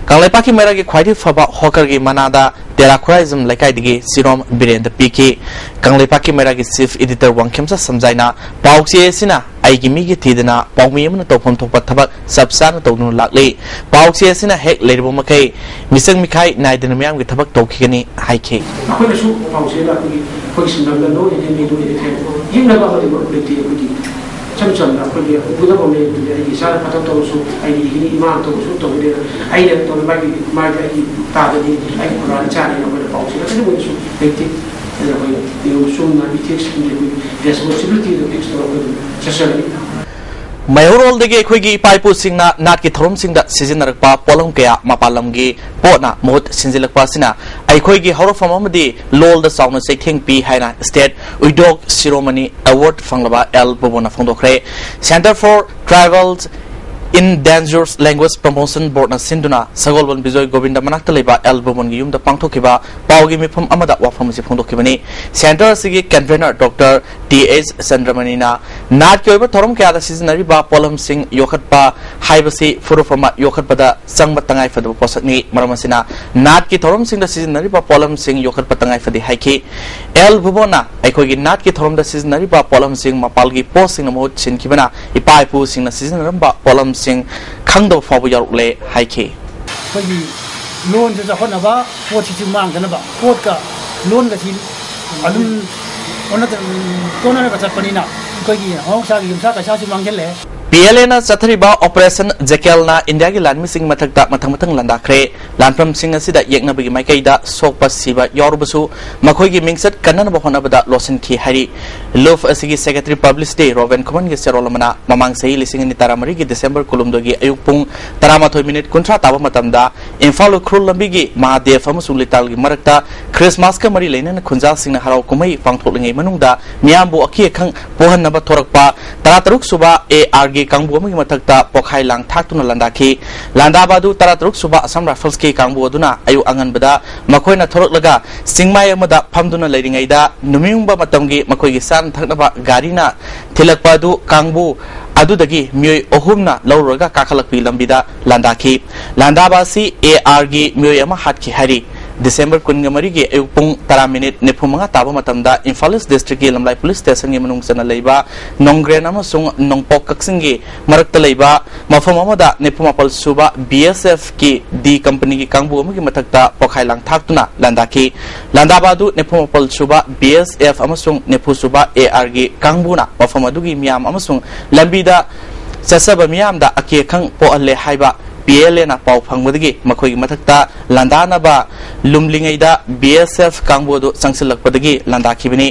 ꯀꯪꯂꯩꯄꯥꯛꯀꯤ ꯃꯩꯔꯥꯒꯤ ꯈ꯭ꯋꯥꯏꯗꯒꯤ ꯐꯕ ꯍꯣꯀꯔꯒꯤ ꯃꯅꯥꯗ ꯇꯦꯔꯥ ꯈꯨꯔꯥꯏꯖꯝ ꯂꯩꯀꯥꯏꯗꯒꯤ ꯁꯤꯔꯣꯝ ꯕꯤꯔꯦꯟꯗ ꯄꯤꯈꯤ꯫ ꯀꯪꯂꯩꯄꯥꯛꯀꯤ ꯃꯩꯔꯥꯒꯤ ꯆꯤꯐ ꯏꯗꯤꯇꯔ ꯋꯥꯡꯈꯦꯝꯆꯥ ꯁꯝꯖꯥꯏꯅ ꯄꯥꯎꯆꯦ ꯑꯁꯤꯅ ꯑꯩꯒꯤ ꯃꯤꯒꯤ ꯊꯤꯗꯅ ꯄꯥꯎꯃꯤ ꯑꯃꯅ ꯇꯧꯐꯝ ꯊꯣꯛꯄ ꯊꯕꯛ ꯆꯞ ꯆꯥꯅ ꯇꯧꯗꯨꯅ ꯂꯥꯛꯂꯤ꯫ ꯄꯥꯎꯆꯦ ꯑꯁꯤꯅ ꯍꯦꯛ ꯂꯩꯔꯨꯕ ꯃꯈꯩ ꯃꯤꯆꯪ ꯃꯤꯈꯥꯏ ꯅꯥꯏꯗꯅ ꯃꯤꯌꯥꯝꯒꯤ ꯊꯕꯛ ꯇꯧꯈꯤꯒꯅꯤ ꯍꯥꯏꯈꯤ꯫ ꯑꯩꯈꯣꯏꯅꯁꯨ ꯄꯥꯎꯆꯦꯗ ꯑꯩꯈꯣꯏꯒꯤ, ꯑꯩꯈꯣꯏꯒꯤ ꯁꯤꯟꯐꯝꯗ ꯂꯣꯏꯅ ꯃꯤ ꯂꯣꯏꯅ ꯊꯦꯡꯅ ꯌꯦꯛꯅꯕ ꯑꯃꯗꯤ ꯃꯔꯨꯞ ꯂꯩꯇꯦ꯫ ꯑꯩꯈꯣꯏꯒꯤ ꯏꯆꯝ ꯆꯝꯅ ꯑꯩꯈꯣꯏꯒꯤ ꯎꯒꯗꯕ ꯑꯃ ꯂꯩꯔꯕꯗꯤ ꯑꯩꯒꯤ ꯏꯆꯥꯅ ꯐꯠꯇꯕ ꯇꯧꯔꯁꯨ, ꯑꯩꯒꯤ ꯏꯒꯤꯅꯤ ꯏꯃꯥꯅ ꯇꯧꯔꯁꯨ ꯇꯧꯒꯗꯦꯅ ꯑꯩꯅ ꯇꯧꯔꯤ ꯃꯥꯒꯤ, ꯃꯥꯒꯤ ꯑꯩꯒꯤ ꯇꯥꯗꯗꯤ ꯑꯩꯒꯤ ꯈꯨꯔꯥꯟ ꯏꯆꯥꯅꯤ ꯑꯩꯈꯣꯏꯅ ꯄꯥꯎꯆꯦꯗ ꯀꯔꯤꯒꯨꯝꯕꯁꯨ ꯂꯩꯇꯦ꯫ ꯑꯗꯨꯅ ꯑꯩꯈꯣꯏ ꯅꯤꯌꯣꯝ ꯆꯨꯝꯅ ꯏꯊꯤꯛꯁ ꯑꯃꯗꯤ ꯑꯩꯈꯣꯏ ꯔꯦꯁꯄꯣꯟꯁꯤꯕꯤꯂꯤꯇꯤꯗ ꯐꯤꯛꯁ ꯇꯧꯔꯒ ꯑꯩꯈꯣꯏ ꯆꯠꯆꯒꯅꯤ꯫ ꯃꯩꯍꯧꯔꯣꯜꯗꯒꯤ ꯑꯩꯈꯣꯏꯒꯤ ꯏꯄꯥ ꯏꯄꯨꯁꯤꯡꯅ ꯅꯥꯠꯀꯤ ꯊꯧꯔꯝꯁꯤꯡꯗ ꯁꯤꯖꯤꯟꯅꯔꯛꯄ ꯄꯣꯠꯂꯝ ꯀꯌꯥ ꯃꯄꯥꯟ ꯂꯝꯒꯤ ꯄꯣꯠꯅ ꯃꯍꯨꯠ ꯁꯤꯟꯖꯤꯜꯂꯛꯄ ꯑꯁꯤꯅ ꯑꯩꯈꯣꯏꯒꯤ ꯍꯧꯔꯛꯐꯝ ꯑꯃꯗꯤ ꯂꯣꯜꯗ ꯆꯥꯎꯅ ꯆꯩꯊꯦꯡ ꯄꯤ ꯍꯥꯏꯅ ꯁ꯭ꯇꯦꯠ ꯎꯏꯗꯣꯛ ꯁꯤꯔꯣꯃꯅꯤ ꯑꯦꯋꯥꯔꯗ ꯐꯪꯂꯕ ꯑꯦꯜ ꯕꯨꯕꯣꯟꯅ ꯐꯣꯡꯗꯣꯛꯈ꯭ꯔꯦ꯫ Centre for Tribal Endangered Language Promotion Boardꯅ ꯁꯤꯟꯗꯨꯅ ꯁꯒꯣꯜꯕꯟ ꯕꯤꯖꯣꯏ ꯒꯣꯕꯤꯟꯗ ꯃꯅꯥꯛꯇ ꯂꯩꯕ ꯑꯦꯜ ꯕꯨꯕꯣꯟꯒꯤ ꯌꯨꯝꯗ ꯄꯥꯡꯊꯣꯛꯈꯤꯕ ꯄꯥꯎꯒꯤ ꯃꯤꯐꯝ ꯑꯃꯗ ꯋꯥꯐꯝ ꯑꯁꯤ ꯐꯣꯡꯗꯣꯛꯈꯤꯕꯅꯤ꯫ ꯁꯦꯟꯇꯔ ꯑꯁꯤꯒꯤ ꯀꯟꯚꯦꯅꯔ ꯗꯣꯛꯇꯔ ꯇꯤ ꯑꯦꯆ ꯆꯟꯗ꯭ꯔꯃꯅꯤꯅ ꯅꯥꯠꯀꯤ ꯑꯣꯏꯕ ꯊꯧꯔꯝ ꯀꯌꯥꯗ ꯁꯤꯖꯤꯟꯅꯔꯤꯕ ꯄꯣꯠꯂꯝꯁꯤꯡ ꯌꯣꯛꯈꯠꯄ ꯍꯥꯏꯕꯁꯤ ꯐꯨꯔꯨꯞ ꯑꯃ ꯌꯣꯛꯈꯠꯄꯗ ꯆꯪꯕ ꯇꯉꯥꯏꯐꯗꯕ ꯄꯣꯠꯁꯛꯅꯤ꯫ ꯃꯔꯝ ꯑꯁꯤꯅ ꯅꯥꯠꯀꯤ ꯊꯧꯔꯝꯁꯤꯡꯗ ꯁꯤꯖꯤꯟꯅꯔꯤꯕ ꯄꯣꯠꯂꯝꯁꯤꯡ ꯌꯣꯛꯈꯠꯄ ꯇꯉꯥꯏꯐꯗꯦ ꯍꯥꯏꯈꯤ꯫ ꯑꯦꯜ ꯚꯨꯕꯣꯟꯅ ꯑꯩꯈꯣꯏꯒꯤ ꯅꯥꯠꯀꯤ ꯊꯧꯔꯝꯗ ꯁꯤꯖꯤꯟꯅꯔꯤꯕ ꯄꯣꯠꯂꯝꯁꯤꯡ ꯃꯄꯥꯜꯒꯤ ꯄꯣꯠꯁꯤꯡꯅ ꯃꯍꯨꯠ ꯁꯤꯟꯈꯤꯕꯅ ꯏꯄꯥ ꯏꯄꯨꯁꯤꯡꯅ ꯁꯤꯖꯤꯟꯅꯔꯝꯕ ꯄꯣꯠꯂꯝꯁꯤꯡ ꯈꯪꯗꯕ ꯐꯥꯎꯕ ꯌꯥꯎꯔꯛꯂꯦ ꯍꯥꯏꯈꯤ꯫ ꯑꯩꯈꯣꯏꯒꯤ ꯂꯣꯟꯁꯨ ꯆꯥꯎꯈꯠꯅꯕ, ꯄꯣꯠꯁꯤꯁꯨ ꯃꯥꯡꯗꯅꯕ, ꯄꯣꯠꯀ ꯂꯣꯟꯒꯁꯤ ꯑꯗꯨꯝ ꯑꯣꯟꯅ ꯇꯣꯟꯅꯔꯒ ꯆꯠꯄꯅꯤꯅ ꯑꯩꯈꯣꯏꯒꯤ ꯃꯍꯧꯁꯥꯒꯤ ꯌꯨꯝꯁꯥ ꯀꯩꯁꯥꯁꯨ ꯃꯥꯡꯁꯤꯜꯂꯦ꯫ ꯄꯤ ꯑꯦꯜ ꯑꯦꯅ ꯆꯠꯊꯔꯤꯕ ꯑꯣꯄꯔꯦꯁꯟ ꯖꯦꯀꯦꯜꯅ ꯏꯟꯗꯤꯌꯥꯒꯤ ꯂꯥꯟꯃꯤꯁꯤꯡꯒꯤ ꯃꯊꯛꯇ ꯃꯊꯪ ꯃꯊꯪ ꯂꯥꯟꯗꯥꯈ꯭ꯔꯦ꯫ ꯂꯥꯟꯐꯝꯁꯤꯡ ꯑꯁꯤꯗ ꯌꯦꯛꯅꯕꯒꯤ ꯃꯥꯏꯀꯩꯗ ꯁꯣꯛꯄ ꯁꯤꯕ ꯌꯥꯎꯔꯕꯁꯨ ꯃꯈꯣꯏꯒꯤ ꯃꯤꯡꯆꯠ ꯀꯟꯅꯅꯕ ꯍꯣꯠꯅꯕꯗ ꯂꯣꯠꯁꯤꯟꯈꯤ ꯍꯥꯏꯔꯤ꯫ ꯂꯨꯐ ꯑꯁꯤꯒꯤ ꯁꯦꯀ꯭ꯔꯦꯇꯔꯤ ꯄꯕ꯭ꯂꯤꯁꯤꯇꯤ ꯔꯣꯕꯦꯟ ꯈꯨꯃꯟꯒꯤ ꯆꯦꯔꯣꯜ ꯑꯃꯅ ꯃꯃꯥꯡ ꯆꯍꯤ ꯂꯤꯁꯤꯡ ꯑꯅꯤ ꯇꯔꯥꯃꯔꯤꯒꯤ ꯗꯤꯁꯦꯝꯕꯔ ꯀꯨꯟꯍꯨꯝꯗꯣꯏꯒꯤ ꯑꯌꯨꯛ ꯄꯨꯡ ꯇꯔꯥꯃꯥꯊꯣꯏ ꯃꯤꯅꯤꯠ ꯀꯨꯟꯊ꯭ꯔꯥ ꯇꯥꯕ ꯃꯇꯝꯗ ꯏꯝꯐꯥꯜ ꯎꯈ꯭ꯔꯨꯜ ꯂꯝꯕꯤꯒꯤ ꯃꯍꯥꯗꯦꯕ ꯑꯃꯁꯨꯡ ꯂꯤꯇꯥꯜꯒꯤ ꯃꯔꯛꯇ ꯈ꯭ꯔꯤꯁꯃꯥꯁꯀ ꯃꯔꯤ ꯂꯩꯅꯅ ꯈꯨꯟꯖꯥꯁꯤꯡꯅ ꯍꯔꯥꯎ ꯀꯨꯝꯍꯩ ꯄꯥꯡꯊꯣꯛꯂꯤꯉꯩ ꯃꯅꯨꯡꯗ ꯃꯤꯌꯥꯝꯕꯨ ꯑꯀꯤ ꯑꯈꯪ ꯄꯣꯛꯍꯟꯅꯕ ꯊꯣꯔꯛꯄ ꯇꯔꯥꯇꯔꯨꯛ ꯁꯨꯕ ꯑꯦ ꯑꯥꯔꯒꯤ ꯀꯥꯡꯕꯨ ꯑꯃꯒꯤ ꯃꯊꯛꯇ ꯄꯣꯠꯈꯥꯏ ꯂꯥꯡ ꯊꯥꯛꯇꯨꯅ ꯂꯥꯟꯗꯥꯈꯤ꯫ ꯂꯥꯟꯗꯥꯕ ꯑꯗꯨ ꯇꯔꯥꯇꯔꯨꯛ ꯁꯨꯕ ꯑꯁꯥꯝ ꯔꯥꯏꯐꯜꯁꯀꯤ ꯀꯥꯡꯕꯨ ꯑꯗꯨꯅ ꯑꯌꯨꯛ ꯑꯉꯟꯕꯗ ꯃꯈꯣꯏꯅ ꯊꯣꯔꯛꯂꯒ ꯆꯤꯡꯃꯥꯏ ꯑꯃꯗ ꯐꯝꯗꯨꯅ ꯂꯩꯔꯤꯉꯩꯗ ꯅꯨꯃꯤꯌꯨꯡꯕ ꯃꯇꯝꯒꯤ ꯃꯈꯣꯏꯒꯤ ꯆꯥꯅ ꯊꯛꯅꯕ ꯒꯥꯔꯤꯅ ꯊꯤꯜꯂꯛꯄ ꯑꯗꯨ ꯀꯥꯡꯕꯨ ꯑꯗꯨꯗꯒꯤ ꯃꯤꯑꯣꯏ ꯑꯍꯨꯝꯅ ꯂꯧꯔꯨꯔꯒ ꯀꯥꯈꯠꯂꯛꯄꯒꯤ ꯂꯝꯕꯤꯗ ꯂꯥꯟꯗꯥꯈꯤ꯫ ꯂꯥꯟꯗꯥꯕ ꯑꯁꯤ ꯑꯦ ꯑꯥꯔꯒꯤ ꯃꯤꯑꯣꯏ ꯑꯃ ꯍꯥꯠꯈꯤ ꯍꯥꯏꯔꯤ꯫ ꯗꯤꯁꯦꯝꯕꯔ ꯀꯨꯟꯒ ꯃꯔꯤꯒꯤ ꯑꯌꯨꯛ ꯄꯨꯡ ꯇꯔꯥ ꯃꯤꯅꯤꯠ ꯅꯤꯐꯨ ꯃꯉꯥ ꯇꯥꯕ ꯃꯇꯝꯗ ꯏꯝꯐꯥꯜ ꯏꯁ ꯗꯤꯁꯇ꯭ꯔꯤꯛꯀꯤ ꯂꯝꯂꯥꯏ ꯄꯨꯂꯤꯁ ꯁ꯭ꯇꯦꯁꯟꯒꯤ ꯃꯅꯨꯡ ꯆꯟꯅ ꯂꯩꯕ ꯅꯣꯡꯒ꯭ꯔꯦꯟ ꯑꯃꯁꯨꯡ ꯅꯣꯡꯄꯣꯛ ꯀꯛꯆꯤꯡꯒꯤ ꯃꯔꯛꯇ ꯂꯩꯕ ꯃꯐꯝ ꯑꯃꯗ ꯅꯤꯐꯨ ꯃꯥꯄꯜ ꯁꯨꯕ ꯕꯤ ꯑꯦꯁ ꯑꯦꯐꯀꯤ ꯗꯤ ꯀꯝꯄꯅꯤꯒꯤ ꯀꯥꯡꯕꯨ ꯑꯃꯒꯤ ꯃꯊꯛꯇ ꯄꯣꯈꯥꯏ ꯂꯥꯡꯊꯥꯛꯇꯨꯅ ꯂꯥꯟꯗꯥꯈꯤ꯫ ꯂꯥꯟꯗꯥꯕ ꯑꯗꯨ ꯅꯤꯐꯨ ꯃꯥꯄꯜ ꯁꯨꯕ ꯕꯤ ꯑꯦꯁ ꯑꯦꯐ ꯑꯃꯁꯨꯡ ꯅꯤꯐꯨ ꯁꯨꯕ ꯑꯦ ꯑꯥꯔꯒꯤ ꯀꯥꯡꯕꯨꯅ ꯃꯐꯝ ꯑꯗꯨꯒꯤ ꯃꯤꯌꯥꯝ ꯑꯃꯁꯨꯡ ꯂꯝꯕꯤꯗ ꯆꯠꯆꯕ ꯃꯤꯌꯥꯝꯗ ꯑꯀꯤ ꯑꯈꯪ ꯄꯣꯛꯍꯜꯂꯦ ꯍꯥꯏꯕ ꯄꯤ ꯑꯦꯜ ꯑꯦꯅ ꯄꯥꯎ ꯐꯪꯕꯗꯒꯤ ꯃꯈꯣꯏꯒꯤ ꯃꯊꯛꯇ ꯂꯥꯟꯗꯥꯅꯕ ꯂꯨꯝꯂꯤꯉꯩꯗ ꯕꯤ ꯑꯦꯁ ꯑꯦꯐ ꯀꯥꯡꯕꯨ ꯑꯗꯨ ꯆꯪꯁꯤꯜꯂꯛꯄꯗꯒꯤ ꯂꯥꯟꯗꯥꯈꯤꯕꯅꯤ꯫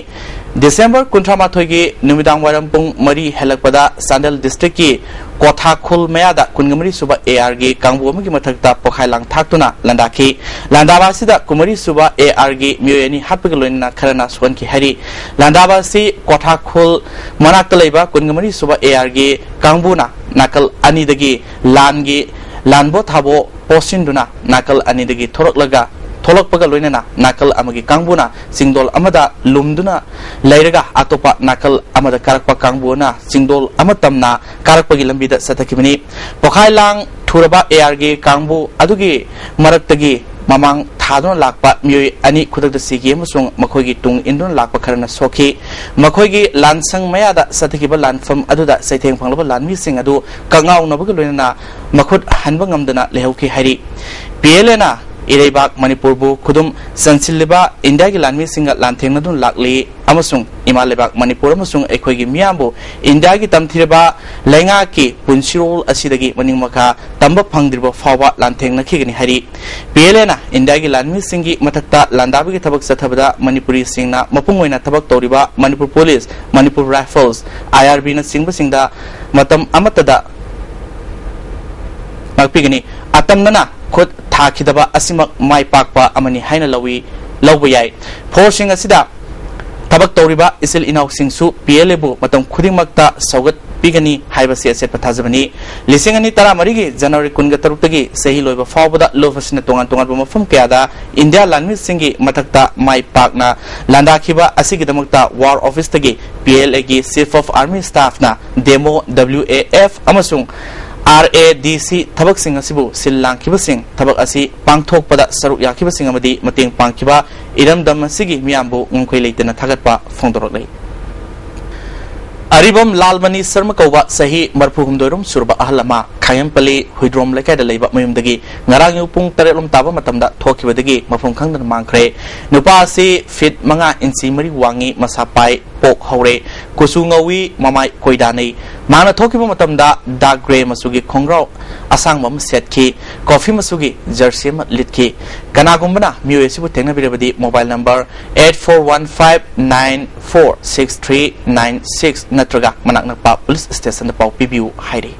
ꯗꯤꯁꯦꯝꯕꯔ ꯀꯨꯟꯊ꯭ꯔꯥ ꯃꯥꯊꯣꯏꯒꯤ ꯅꯨꯃꯤꯗꯥꯡ ꯋꯥꯏꯔꯝ ꯄꯨꯡ ꯃꯔꯤ ꯍꯦꯜꯂꯛꯄꯗ ꯆꯥꯟꯗꯦꯜ ꯗꯤꯁꯇ꯭ꯔꯤꯛꯀꯤ ꯀꯣꯊꯥꯈꯨꯜ ꯃꯌꯥꯗ ꯀꯨꯟꯒ ꯃꯔꯤ ꯁꯨꯕ ꯑꯦ ꯑꯥꯔꯒꯤ ꯀꯥꯡꯕꯨ ꯑꯃꯒꯤ ꯃꯊꯛꯇ ꯄꯣꯈꯥꯏ ꯂꯥꯡꯊꯥꯛꯇꯨꯅ ꯂꯥꯟꯗꯥꯈꯤ꯫ ꯂꯥꯟꯗꯥꯕ ꯑꯁꯤꯗ ꯀꯨꯟꯃꯔꯤ ꯁꯨꯕ ꯑꯦ ꯑꯥꯔꯒꯤ ꯃꯤꯑꯣꯏ ꯑꯅꯤ ꯍꯥꯠꯄꯒ ꯂꯣꯏꯅꯅ ꯈꯔꯅ ꯁꯣꯛꯍꯟꯈꯤ ꯍꯥꯏꯔꯤ꯫ ꯂꯥꯟꯗꯥꯕ ꯑꯁꯤ ꯀꯣꯊꯥꯈꯨꯜ ꯃꯅꯥꯛꯇ ꯂꯩꯕ ꯀꯨꯟꯒ ꯃꯔꯤ ꯁꯨꯕ ꯑꯦ ꯑꯥꯔꯒꯤ ꯀꯥꯡꯕꯨꯅ ꯅꯥꯀꯜ ꯑꯅꯤꯗꯒꯤ ꯂꯥꯟꯒꯤ ꯂꯥꯟꯕꯣ ꯊꯥꯕꯣ ꯄꯣꯠꯁꯤꯟꯗꯨꯅ ꯅꯥꯀꯜ ꯑꯅꯤꯗꯒꯤ ꯊꯣꯔꯛꯂꯒ, ꯊꯣꯛꯂꯛꯄꯒ ꯂꯣꯏꯅꯅ ꯅꯥꯀꯜ ꯑꯃꯒꯤ ꯀꯥꯡꯕꯨꯅ ꯆꯤꯡꯗꯣꯜ ꯑꯃꯗ ꯂꯨꯝꯗꯨꯅ ꯂꯩꯔꯒ ꯑꯇꯣꯞꯄ ꯅꯥꯀꯜ ꯑꯃꯗ ꯀꯥꯔꯛꯄ ꯀꯥꯡꯕꯨꯅ ꯆꯤꯡꯗꯣꯜ ꯑꯃ ꯇꯝꯅ ꯀꯥꯔꯛꯄꯒꯤ ꯂꯝꯕꯤꯗ ꯆꯠꯊꯈꯤꯕꯅꯤ꯫ ꯄꯣꯈꯥꯏ ꯂꯥꯡ ꯊꯨꯔꯕ ꯑꯦ ꯑꯥꯔꯒꯤ ꯀꯥꯡꯕꯨ ꯑꯗꯨꯒꯤ ꯃꯔꯛꯇꯒꯤ ꯃꯃꯥꯡ ꯊꯥꯗꯨꯅ ꯂꯥꯛꯄ ꯃꯤꯑꯣꯏ ꯑꯅꯤ ꯈꯨꯗꯛꯇ ꯁꯤꯈꯤ ꯑꯃꯁꯨꯡ ꯃꯈꯣꯏꯒꯤ ꯇꯨꯡ ꯏꯟꯗꯨꯅ ꯂꯥꯛꯄ ꯈꯔꯅ ꯁꯣꯛꯈꯤ꯫ ꯃꯈꯣꯏꯒꯤ ꯂꯥꯟꯁꯪ ꯃꯌꯥꯗ ꯆꯠꯊꯈꯤꯕ ꯂꯥꯟꯐꯝ ꯑꯗꯨꯗ ꯆꯩꯊꯦꯡ ꯐꯪꯂꯕ ꯂꯥꯟꯃꯤꯁꯤꯡ ꯑꯗꯨ ꯀꯛꯉꯥꯎꯅꯕꯒ ꯂꯣꯏꯅꯅ ꯃꯈꯨꯠ ꯍꯟꯕ ꯉꯝꯗꯅ ꯂꯩꯍꯧꯈꯤ ꯍꯥꯏꯔꯤ꯫ ꯄꯤ ꯑꯦꯜ ꯑꯦꯅ ꯏꯔꯩꯕꯥꯛ ꯃꯅꯤꯄꯨꯔꯕꯨ ꯈꯨꯗꯨꯝ ꯆꯟꯁꯤꯜꯂꯤꯕ ꯏꯟꯗꯤꯌꯥꯒꯤ ꯂꯥꯟꯃꯤꯁꯤꯡꯒ ꯂꯥꯟꯊꯦꯡꯅꯗꯨꯅ ꯂꯥꯛꯂꯤ ꯑꯃꯁꯨꯡ ꯏꯃꯥ ꯂꯩꯕꯥꯛ ꯃꯅꯤꯄꯨꯔ ꯑꯃꯁꯨꯡ ꯑꯩꯈꯣꯏꯒꯤ ꯃꯤꯌꯥꯝꯕꯨ ꯏꯟꯗꯤꯌꯥꯒꯤ ꯇꯝꯊꯤꯔꯕ ꯂꯩꯉꯥꯛꯀꯤ ꯄꯨꯟꯁꯤꯔꯣꯜ ꯑꯁꯤꯗꯒꯤ ꯃꯅꯤꯡ ꯃꯈꯥ ꯇꯝꯕ ꯐꯪꯗ꯭ꯔꯤꯕ ꯐꯥꯎꯕ ꯂꯥꯟꯊꯦꯡꯅꯈꯤꯒꯅꯤ ꯍꯥꯏꯔꯤ꯫ ꯄꯤ ꯑꯦꯜ ꯑꯦꯅ ꯏꯟꯗꯤꯌꯥꯒꯤ ꯂꯥꯟꯃꯤꯁꯤꯡꯒꯤ ꯃꯊꯛꯇ ꯂꯥꯟꯗꯥꯕꯒꯤ ꯊꯕꯛ ꯆꯠꯊꯕꯗ ꯃꯅꯤꯄꯨꯔꯤꯁꯤꯡꯅ ꯃꯄꯨꯡ ꯑꯣꯏꯅ ꯊꯕꯛ ꯇꯧꯔꯤꯕ ꯃꯅꯤꯄꯨꯔ ꯄꯨꯂꯤꯁ, ꯃꯅꯤꯄꯨꯔ ꯔꯥꯏꯐꯜꯁ, ꯑꯥꯏ ꯑꯥꯔ ꯕꯤꯅꯆꯤꯡꯕꯁꯤꯡꯗ ꯃꯇꯝ ꯑꯃꯠꯇꯗ ꯉꯥꯛꯄꯤꯒꯅꯤ꯫ ꯑꯇꯝꯅꯅ ꯈꯨꯠ ꯊꯥꯈꯤꯗꯕ ꯑꯁꯤꯃꯛ ꯃꯥꯏ ꯄꯥꯛꯄ ꯑꯃꯅꯤ ꯍꯥꯏꯅ ꯂꯧꯏ, ꯂꯧꯕ ꯌꯥꯏ꯫ ꯐꯣꯔꯁꯁꯤꯡ ꯑꯁꯤꯗ ꯊꯕꯛ ꯇꯧꯔꯤꯕ ꯏꯆꯤꯜ ꯏꯅꯥꯎꯁꯤꯡꯁꯨ ꯄꯤ ꯑꯦꯜ ꯑꯦꯕꯨ ꯃꯇꯝ ꯈꯨꯗꯤꯡꯃꯛꯇ ꯁꯧꯒꯠ ꯄꯤꯒꯅꯤ ꯍꯥꯏꯕꯁꯤ ꯑꯆꯦꯠꯄ ꯊꯥꯖꯕꯅꯤ꯫ ꯂꯤꯁꯤꯡ ꯑꯅꯤ ꯇꯔꯥꯃꯔꯤꯒꯤ ꯖꯅꯋꯥꯔꯤ ꯀꯨꯟꯒ ꯇꯔꯨꯛꯇꯒꯤ ꯆꯍꯤ ꯂꯣꯏꯕ ꯐꯥꯎꯕꯗ ꯂꯨꯞ ꯑꯁꯤꯅ ꯇꯣꯉꯥꯟ ꯇꯣꯉꯥꯟꯕ ꯃꯐꯝ ꯀꯌꯥꯗ ꯏꯟꯗꯤꯌꯥ ꯂꯥꯟꯃꯤꯁꯤꯡꯒꯤ ꯃꯊꯛꯇ ꯃꯥꯏ ꯄꯥꯛꯅ ꯂꯥꯟꯗꯥꯈꯤꯕ ꯑꯁꯤꯒꯤꯗꯃꯛꯇ War Office ꯇꯒꯤ P L A ꯒꯤ Chief of Army Staff ꯅ demo, W A F ꯑꯃꯁꯨꯡ R A D C ꯊꯕꯛꯁꯤꯡ ꯑꯁꯤꯕꯨ ꯁꯤꯜ ꯂꯥꯡꯈꯤꯕꯁꯤꯡ, ꯊꯕꯛ ꯑꯁꯤ ꯄꯥꯡꯊꯣꯛꯄꯗ ꯁꯔꯨꯛ ꯌꯥꯈꯤꯕꯁꯤꯡ ꯑꯃꯗꯤ ꯃꯇꯦꯡ ꯄꯥꯡꯈꯤꯕ ꯏꯔꯝꯗꯝ ꯑꯁꯤꯒꯤ ꯃꯤꯌꯥꯝꯕꯨ ꯉꯝꯈꯩ ꯂꯩꯇꯅ ꯊꯥꯒꯠꯄ ꯐꯣꯡꯗꯣꯔꯛꯂꯤ꯫ ꯑꯔꯤꯕꯝ ꯂꯥꯜꯃꯅꯤ ꯁꯔꯃ ꯀꯧꯕ ꯆꯍꯤ ꯃꯔꯤꯐꯨ ꯍꯨꯝꯗꯣꯏ ꯔꯣꯝ ꯁꯨꯔꯕ ꯑꯍꯜ ꯑꯃ ꯈꯥꯌꯦꯝꯄꯜꯂꯤ ꯍꯨꯏꯗ꯭ꯔꯣꯝ ꯂꯩꯀꯥꯏꯗ ꯂꯩꯕ ꯃꯌꯨꯝꯗꯒꯤ ꯉꯔꯥꯡ ꯑꯌꯨꯛ ꯄꯨꯡ ꯇꯔꯦꯠ ꯂꯣꯝ ꯇꯥꯕ ꯃꯇꯝꯗ ꯊꯣꯛꯈꯤꯕꯗꯒꯤ ꯃꯐꯝ ꯈꯪꯗꯅ ꯃꯥꯡꯈ꯭ꯔꯦ꯫ ꯅꯨꯄꯥ ꯑꯁꯤ ꯐꯤꯠ ꯃꯉꯥ ꯏꯟꯆꯤ ꯃꯔꯤ ꯋꯥꯡꯉꯤ, ꯃꯁꯥ ꯄꯥꯏ, ꯄꯣꯛ ꯍꯧꯔꯦ, ꯀꯨꯆꯨ ꯉꯧꯏ, ꯃꯃꯥꯏ ꯀꯣꯏꯗꯥꯅꯩ꯫ ꯃꯍꯥꯛꯅ ꯊꯣꯛꯈꯤꯕ ꯃꯇꯝꯗ dark grey ꯃꯆꯨꯒꯤ ꯈꯣꯡꯒ꯭ꯔꯥꯎ ꯑꯁꯥꯡꯕ ꯑꯃ ꯁꯦꯠꯈꯤ, coffee ꯃꯆꯨꯒꯤ jersey ꯑꯃ ꯂꯤꯠꯈꯤ꯫ ꯀꯅꯥꯒꯨꯝꯕꯅ ꯃꯤꯑꯣꯏ ꯑꯁꯤꯕꯨ ꯊꯦꯡꯅꯕꯤꯔꯕꯗꯤ mobile number eight four one five nine four six three nine six ꯅꯠꯇ꯭ꯔꯒ ꯃꯅꯥꯛ ꯅꯛꯄ police station ꯗ ꯄꯥꯎ ꯄꯤꯕꯤꯌꯨ ꯍꯥꯏꯔꯤ꯫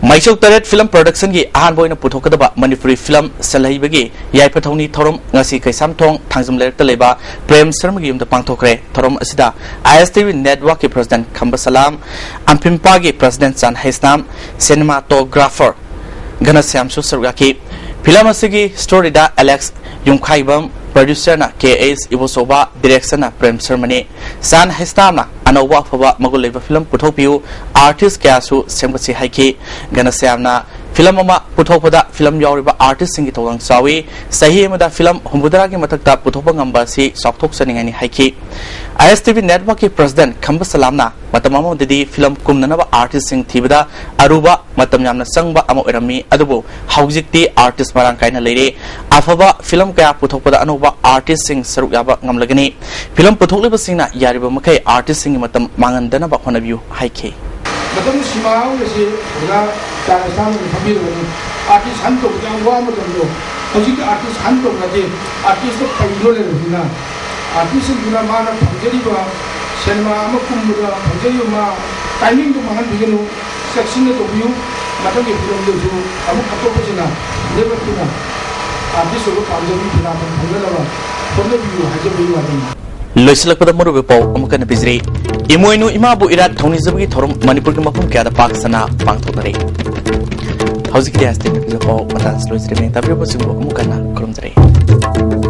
ꯃꯩꯆꯧ ꯇꯔꯦꯠ film production ꯒꯤ ꯑꯍꯥꯟꯕ ꯑꯣꯏꯅ ꯄꯨꯊꯣꯛꯀꯗꯕ ꯃꯅꯤꯄꯨꯔꯤ film ꯁꯦꯜꯍꯩꯕꯒꯤ ꯌꯥꯏꯐ ꯊꯧꯅꯤ ꯊꯧꯔꯝ ꯉꯁꯤ ꯀꯩꯁꯥꯝꯊꯣꯡ ꯊꯥꯡꯖꯝ ꯂꯩꯔꯛꯇ ꯂꯩꯕ ꯄ꯭ꯔꯦꯝ ꯁꯔꯃꯒꯤ ꯌꯨꯝꯗ ꯄꯥꯡꯊꯣꯛꯈ꯭ꯔꯦ꯫ ꯊꯧꯔꯝ ꯑꯁꯤꯗ I S T V network ꯀꯤ president ꯈꯝꯕ ꯁꯂꯥꯝ, ꯑꯝꯐꯤꯝꯄꯥꯒꯤ president ꯆꯥꯟ ꯍꯩꯁꯅꯥꯝ, cinematographer ꯘꯅꯁ꯭ꯌꯥꯝꯁꯨ ꯁꯔꯨꯛ ꯌꯥꯈꯤ꯫ Film ꯑꯁꯤꯒꯤ story ꯗ ꯑꯦꯂꯦꯛꯁ ꯌꯨꯝꯈꯥꯏꯕꯝ, producer ꯅ ꯀꯦ ꯑꯦꯁ ꯏꯕꯣꯆꯧꯕ, direction ꯅ ꯄ꯭ꯔꯦꯝ ꯁꯔꯃꯅꯤ꯫ ꯆꯥꯟ ꯍꯩꯁꯅꯥꯝꯅ ꯑꯅꯧꯕ ꯑꯐꯕ ꯃꯒꯨꯟ ꯂꯩꯕ film ꯄꯨꯊꯣꯛꯄꯤꯌꯨ, artist ꯀꯌꯥꯁꯨ ꯁꯦꯝꯒꯠꯁꯤ ꯍꯥꯏꯈꯤ꯫ ꯘꯅꯁ꯭ꯌꯥꯝꯅ film ꯑꯃ ꯄꯨꯊꯣꯛꯄꯗ film ꯌꯥꯎꯔꯤꯕ artist ꯁꯤꯡꯒꯤ ꯊꯧꯗꯥꯡ ꯆꯥꯎꯏ꯫ ꯆꯍꯤ ꯑꯃꯗ film ꯍꯨꯝꯐꯨꯇꯔꯥꯒꯤ ꯃꯊꯛꯇ ꯄꯨꯊꯣꯛꯄ ꯉꯝꯕ ꯑꯁꯤ ꯆꯥꯎꯊꯣꯛꯆꯅꯤꯡꯉꯥꯏꯅꯤ ꯍꯥꯏꯈꯤ꯫ I S T V network ꯀꯤ president ꯈꯝꯕ ꯁꯂꯥꯝꯅ ꯃꯇꯝ ꯑꯃꯗꯗꯤ film ꯀꯨꯝꯅꯅꯕ artist ꯁꯤꯡ ꯊꯤꯕꯗ ꯑꯔꯨꯕ, ꯃꯇꯝ ꯌꯥꯝꯅ ꯆꯪꯕ ꯑꯃ ꯑꯣꯏꯔꯝꯃꯤ, ꯑꯗꯨꯕꯨ ꯍꯧꯖꯤꯛꯇꯤ artist ꯃꯔꯥꯡ ꯀꯥꯏꯅ ꯂꯩꯔꯦ꯫ ꯑꯐꯕ film ꯀꯌꯥ ꯄꯨꯊꯣꯛꯄꯗ ꯑꯅꯧꯕ artist ꯁꯤꯡ ꯁꯔꯨꯛ ꯌꯥꯕ ꯉꯝꯂꯒꯅꯤ꯫ Film ꯄꯨꯊꯣꯛꯂꯤꯕꯁꯤꯡꯅ ꯌꯥꯔꯤꯕ ꯃꯈꯩ artist ꯁꯤꯡꯒꯤ ꯃꯇꯝ ꯃꯥꯡꯍꯟꯗꯅꯕ ꯍꯣꯠꯅꯕꯤꯌꯨ ꯍꯥꯏꯈꯤ꯫ ꯃꯇꯝ ꯁꯤꯃꯥ ꯍꯥꯏꯕꯁꯤ ꯑꯣꯖꯥ ꯆꯥꯟ ꯍꯩꯁꯅꯥꯝꯅ ꯐꯝꯕꯤꯔꯕꯅꯤ꯫ Artist hunt ꯇꯧꯕꯗ ꯌꯥꯝ ꯋꯥꯕ ꯃꯇꯝꯗꯣ꯫ ꯍꯧꯖꯤꯛꯇꯤ artist hunt ꯇꯧꯅꯗꯦ꯫ Artist ꯇ ꯐꯪꯗ꯭ꯔ ꯂꯩꯔꯕꯅꯤꯅ, artist ꯁꯤꯡꯗꯨꯅ ꯃꯥꯅ ꯐꯪꯖꯔꯤꯕ cinema ꯑꯃ ꯀꯨꯝꯕꯗ ꯐꯪꯖꯔꯤꯕ ꯃꯥ timing ꯗꯨ ꯃꯥꯡꯍꯟꯕꯤꯒꯅꯨ, ꯆꯦꯛꯁꯤꯟꯅ ꯇꯧꯕꯤꯌꯨ꯫ ꯃꯊꯪꯒꯤ film ꯗꯁꯨ ꯑꯃꯨꯛ ꯑꯇꯣꯞꯄꯁꯤꯅ ꯂꯦꯞꯂꯛꯇꯨꯅ artist ꯑꯣꯏꯕ ꯄꯥꯝꯖꯕꯤ ꯐꯤꯂꯥ ꯐꯪꯅꯅꯕ ꯍꯣꯠꯅꯕꯤꯌꯨ ꯍꯥꯏꯖꯕꯒꯤ ꯋꯥꯅꯤ꯫ ꯂꯣꯏꯁꯤꯜꯂꯛꯄꯗ ꯃꯔꯨꯑꯣꯏꯕ ꯄꯥꯎ ꯑꯃꯨꯛ ꯍꯟꯅ ꯄꯤꯖꯔꯤ꯫ ꯏꯃꯣꯏꯅꯨ ꯏꯃꯥꯕꯨ ꯏꯔꯥꯠ ꯊꯧꯅꯤꯖꯕꯒꯤ ꯊꯧꯔꯝ ꯃꯅꯤꯄꯨꯔꯒꯤ ꯃꯐꯝ ꯀꯌꯥꯗ ꯄꯥꯛ ꯁꯟꯅ ꯄꯥꯡꯊꯣꯛꯅꯔꯤ꯫ ꯍꯧꯖꯤꯛꯀꯤꯗꯤ ꯑꯁꯤꯗ ꯄꯤꯖ ꯄꯥꯎ ꯃꯇꯥꯡꯁꯤ ꯂꯣꯏꯖꯔꯦ꯫ ꯇꯥꯕꯤꯔꯕꯁꯤꯡꯕꯨ ꯑꯃꯨꯛ ꯍꯟꯅ ꯈꯨꯔꯨꯝꯖꯔꯤ꯫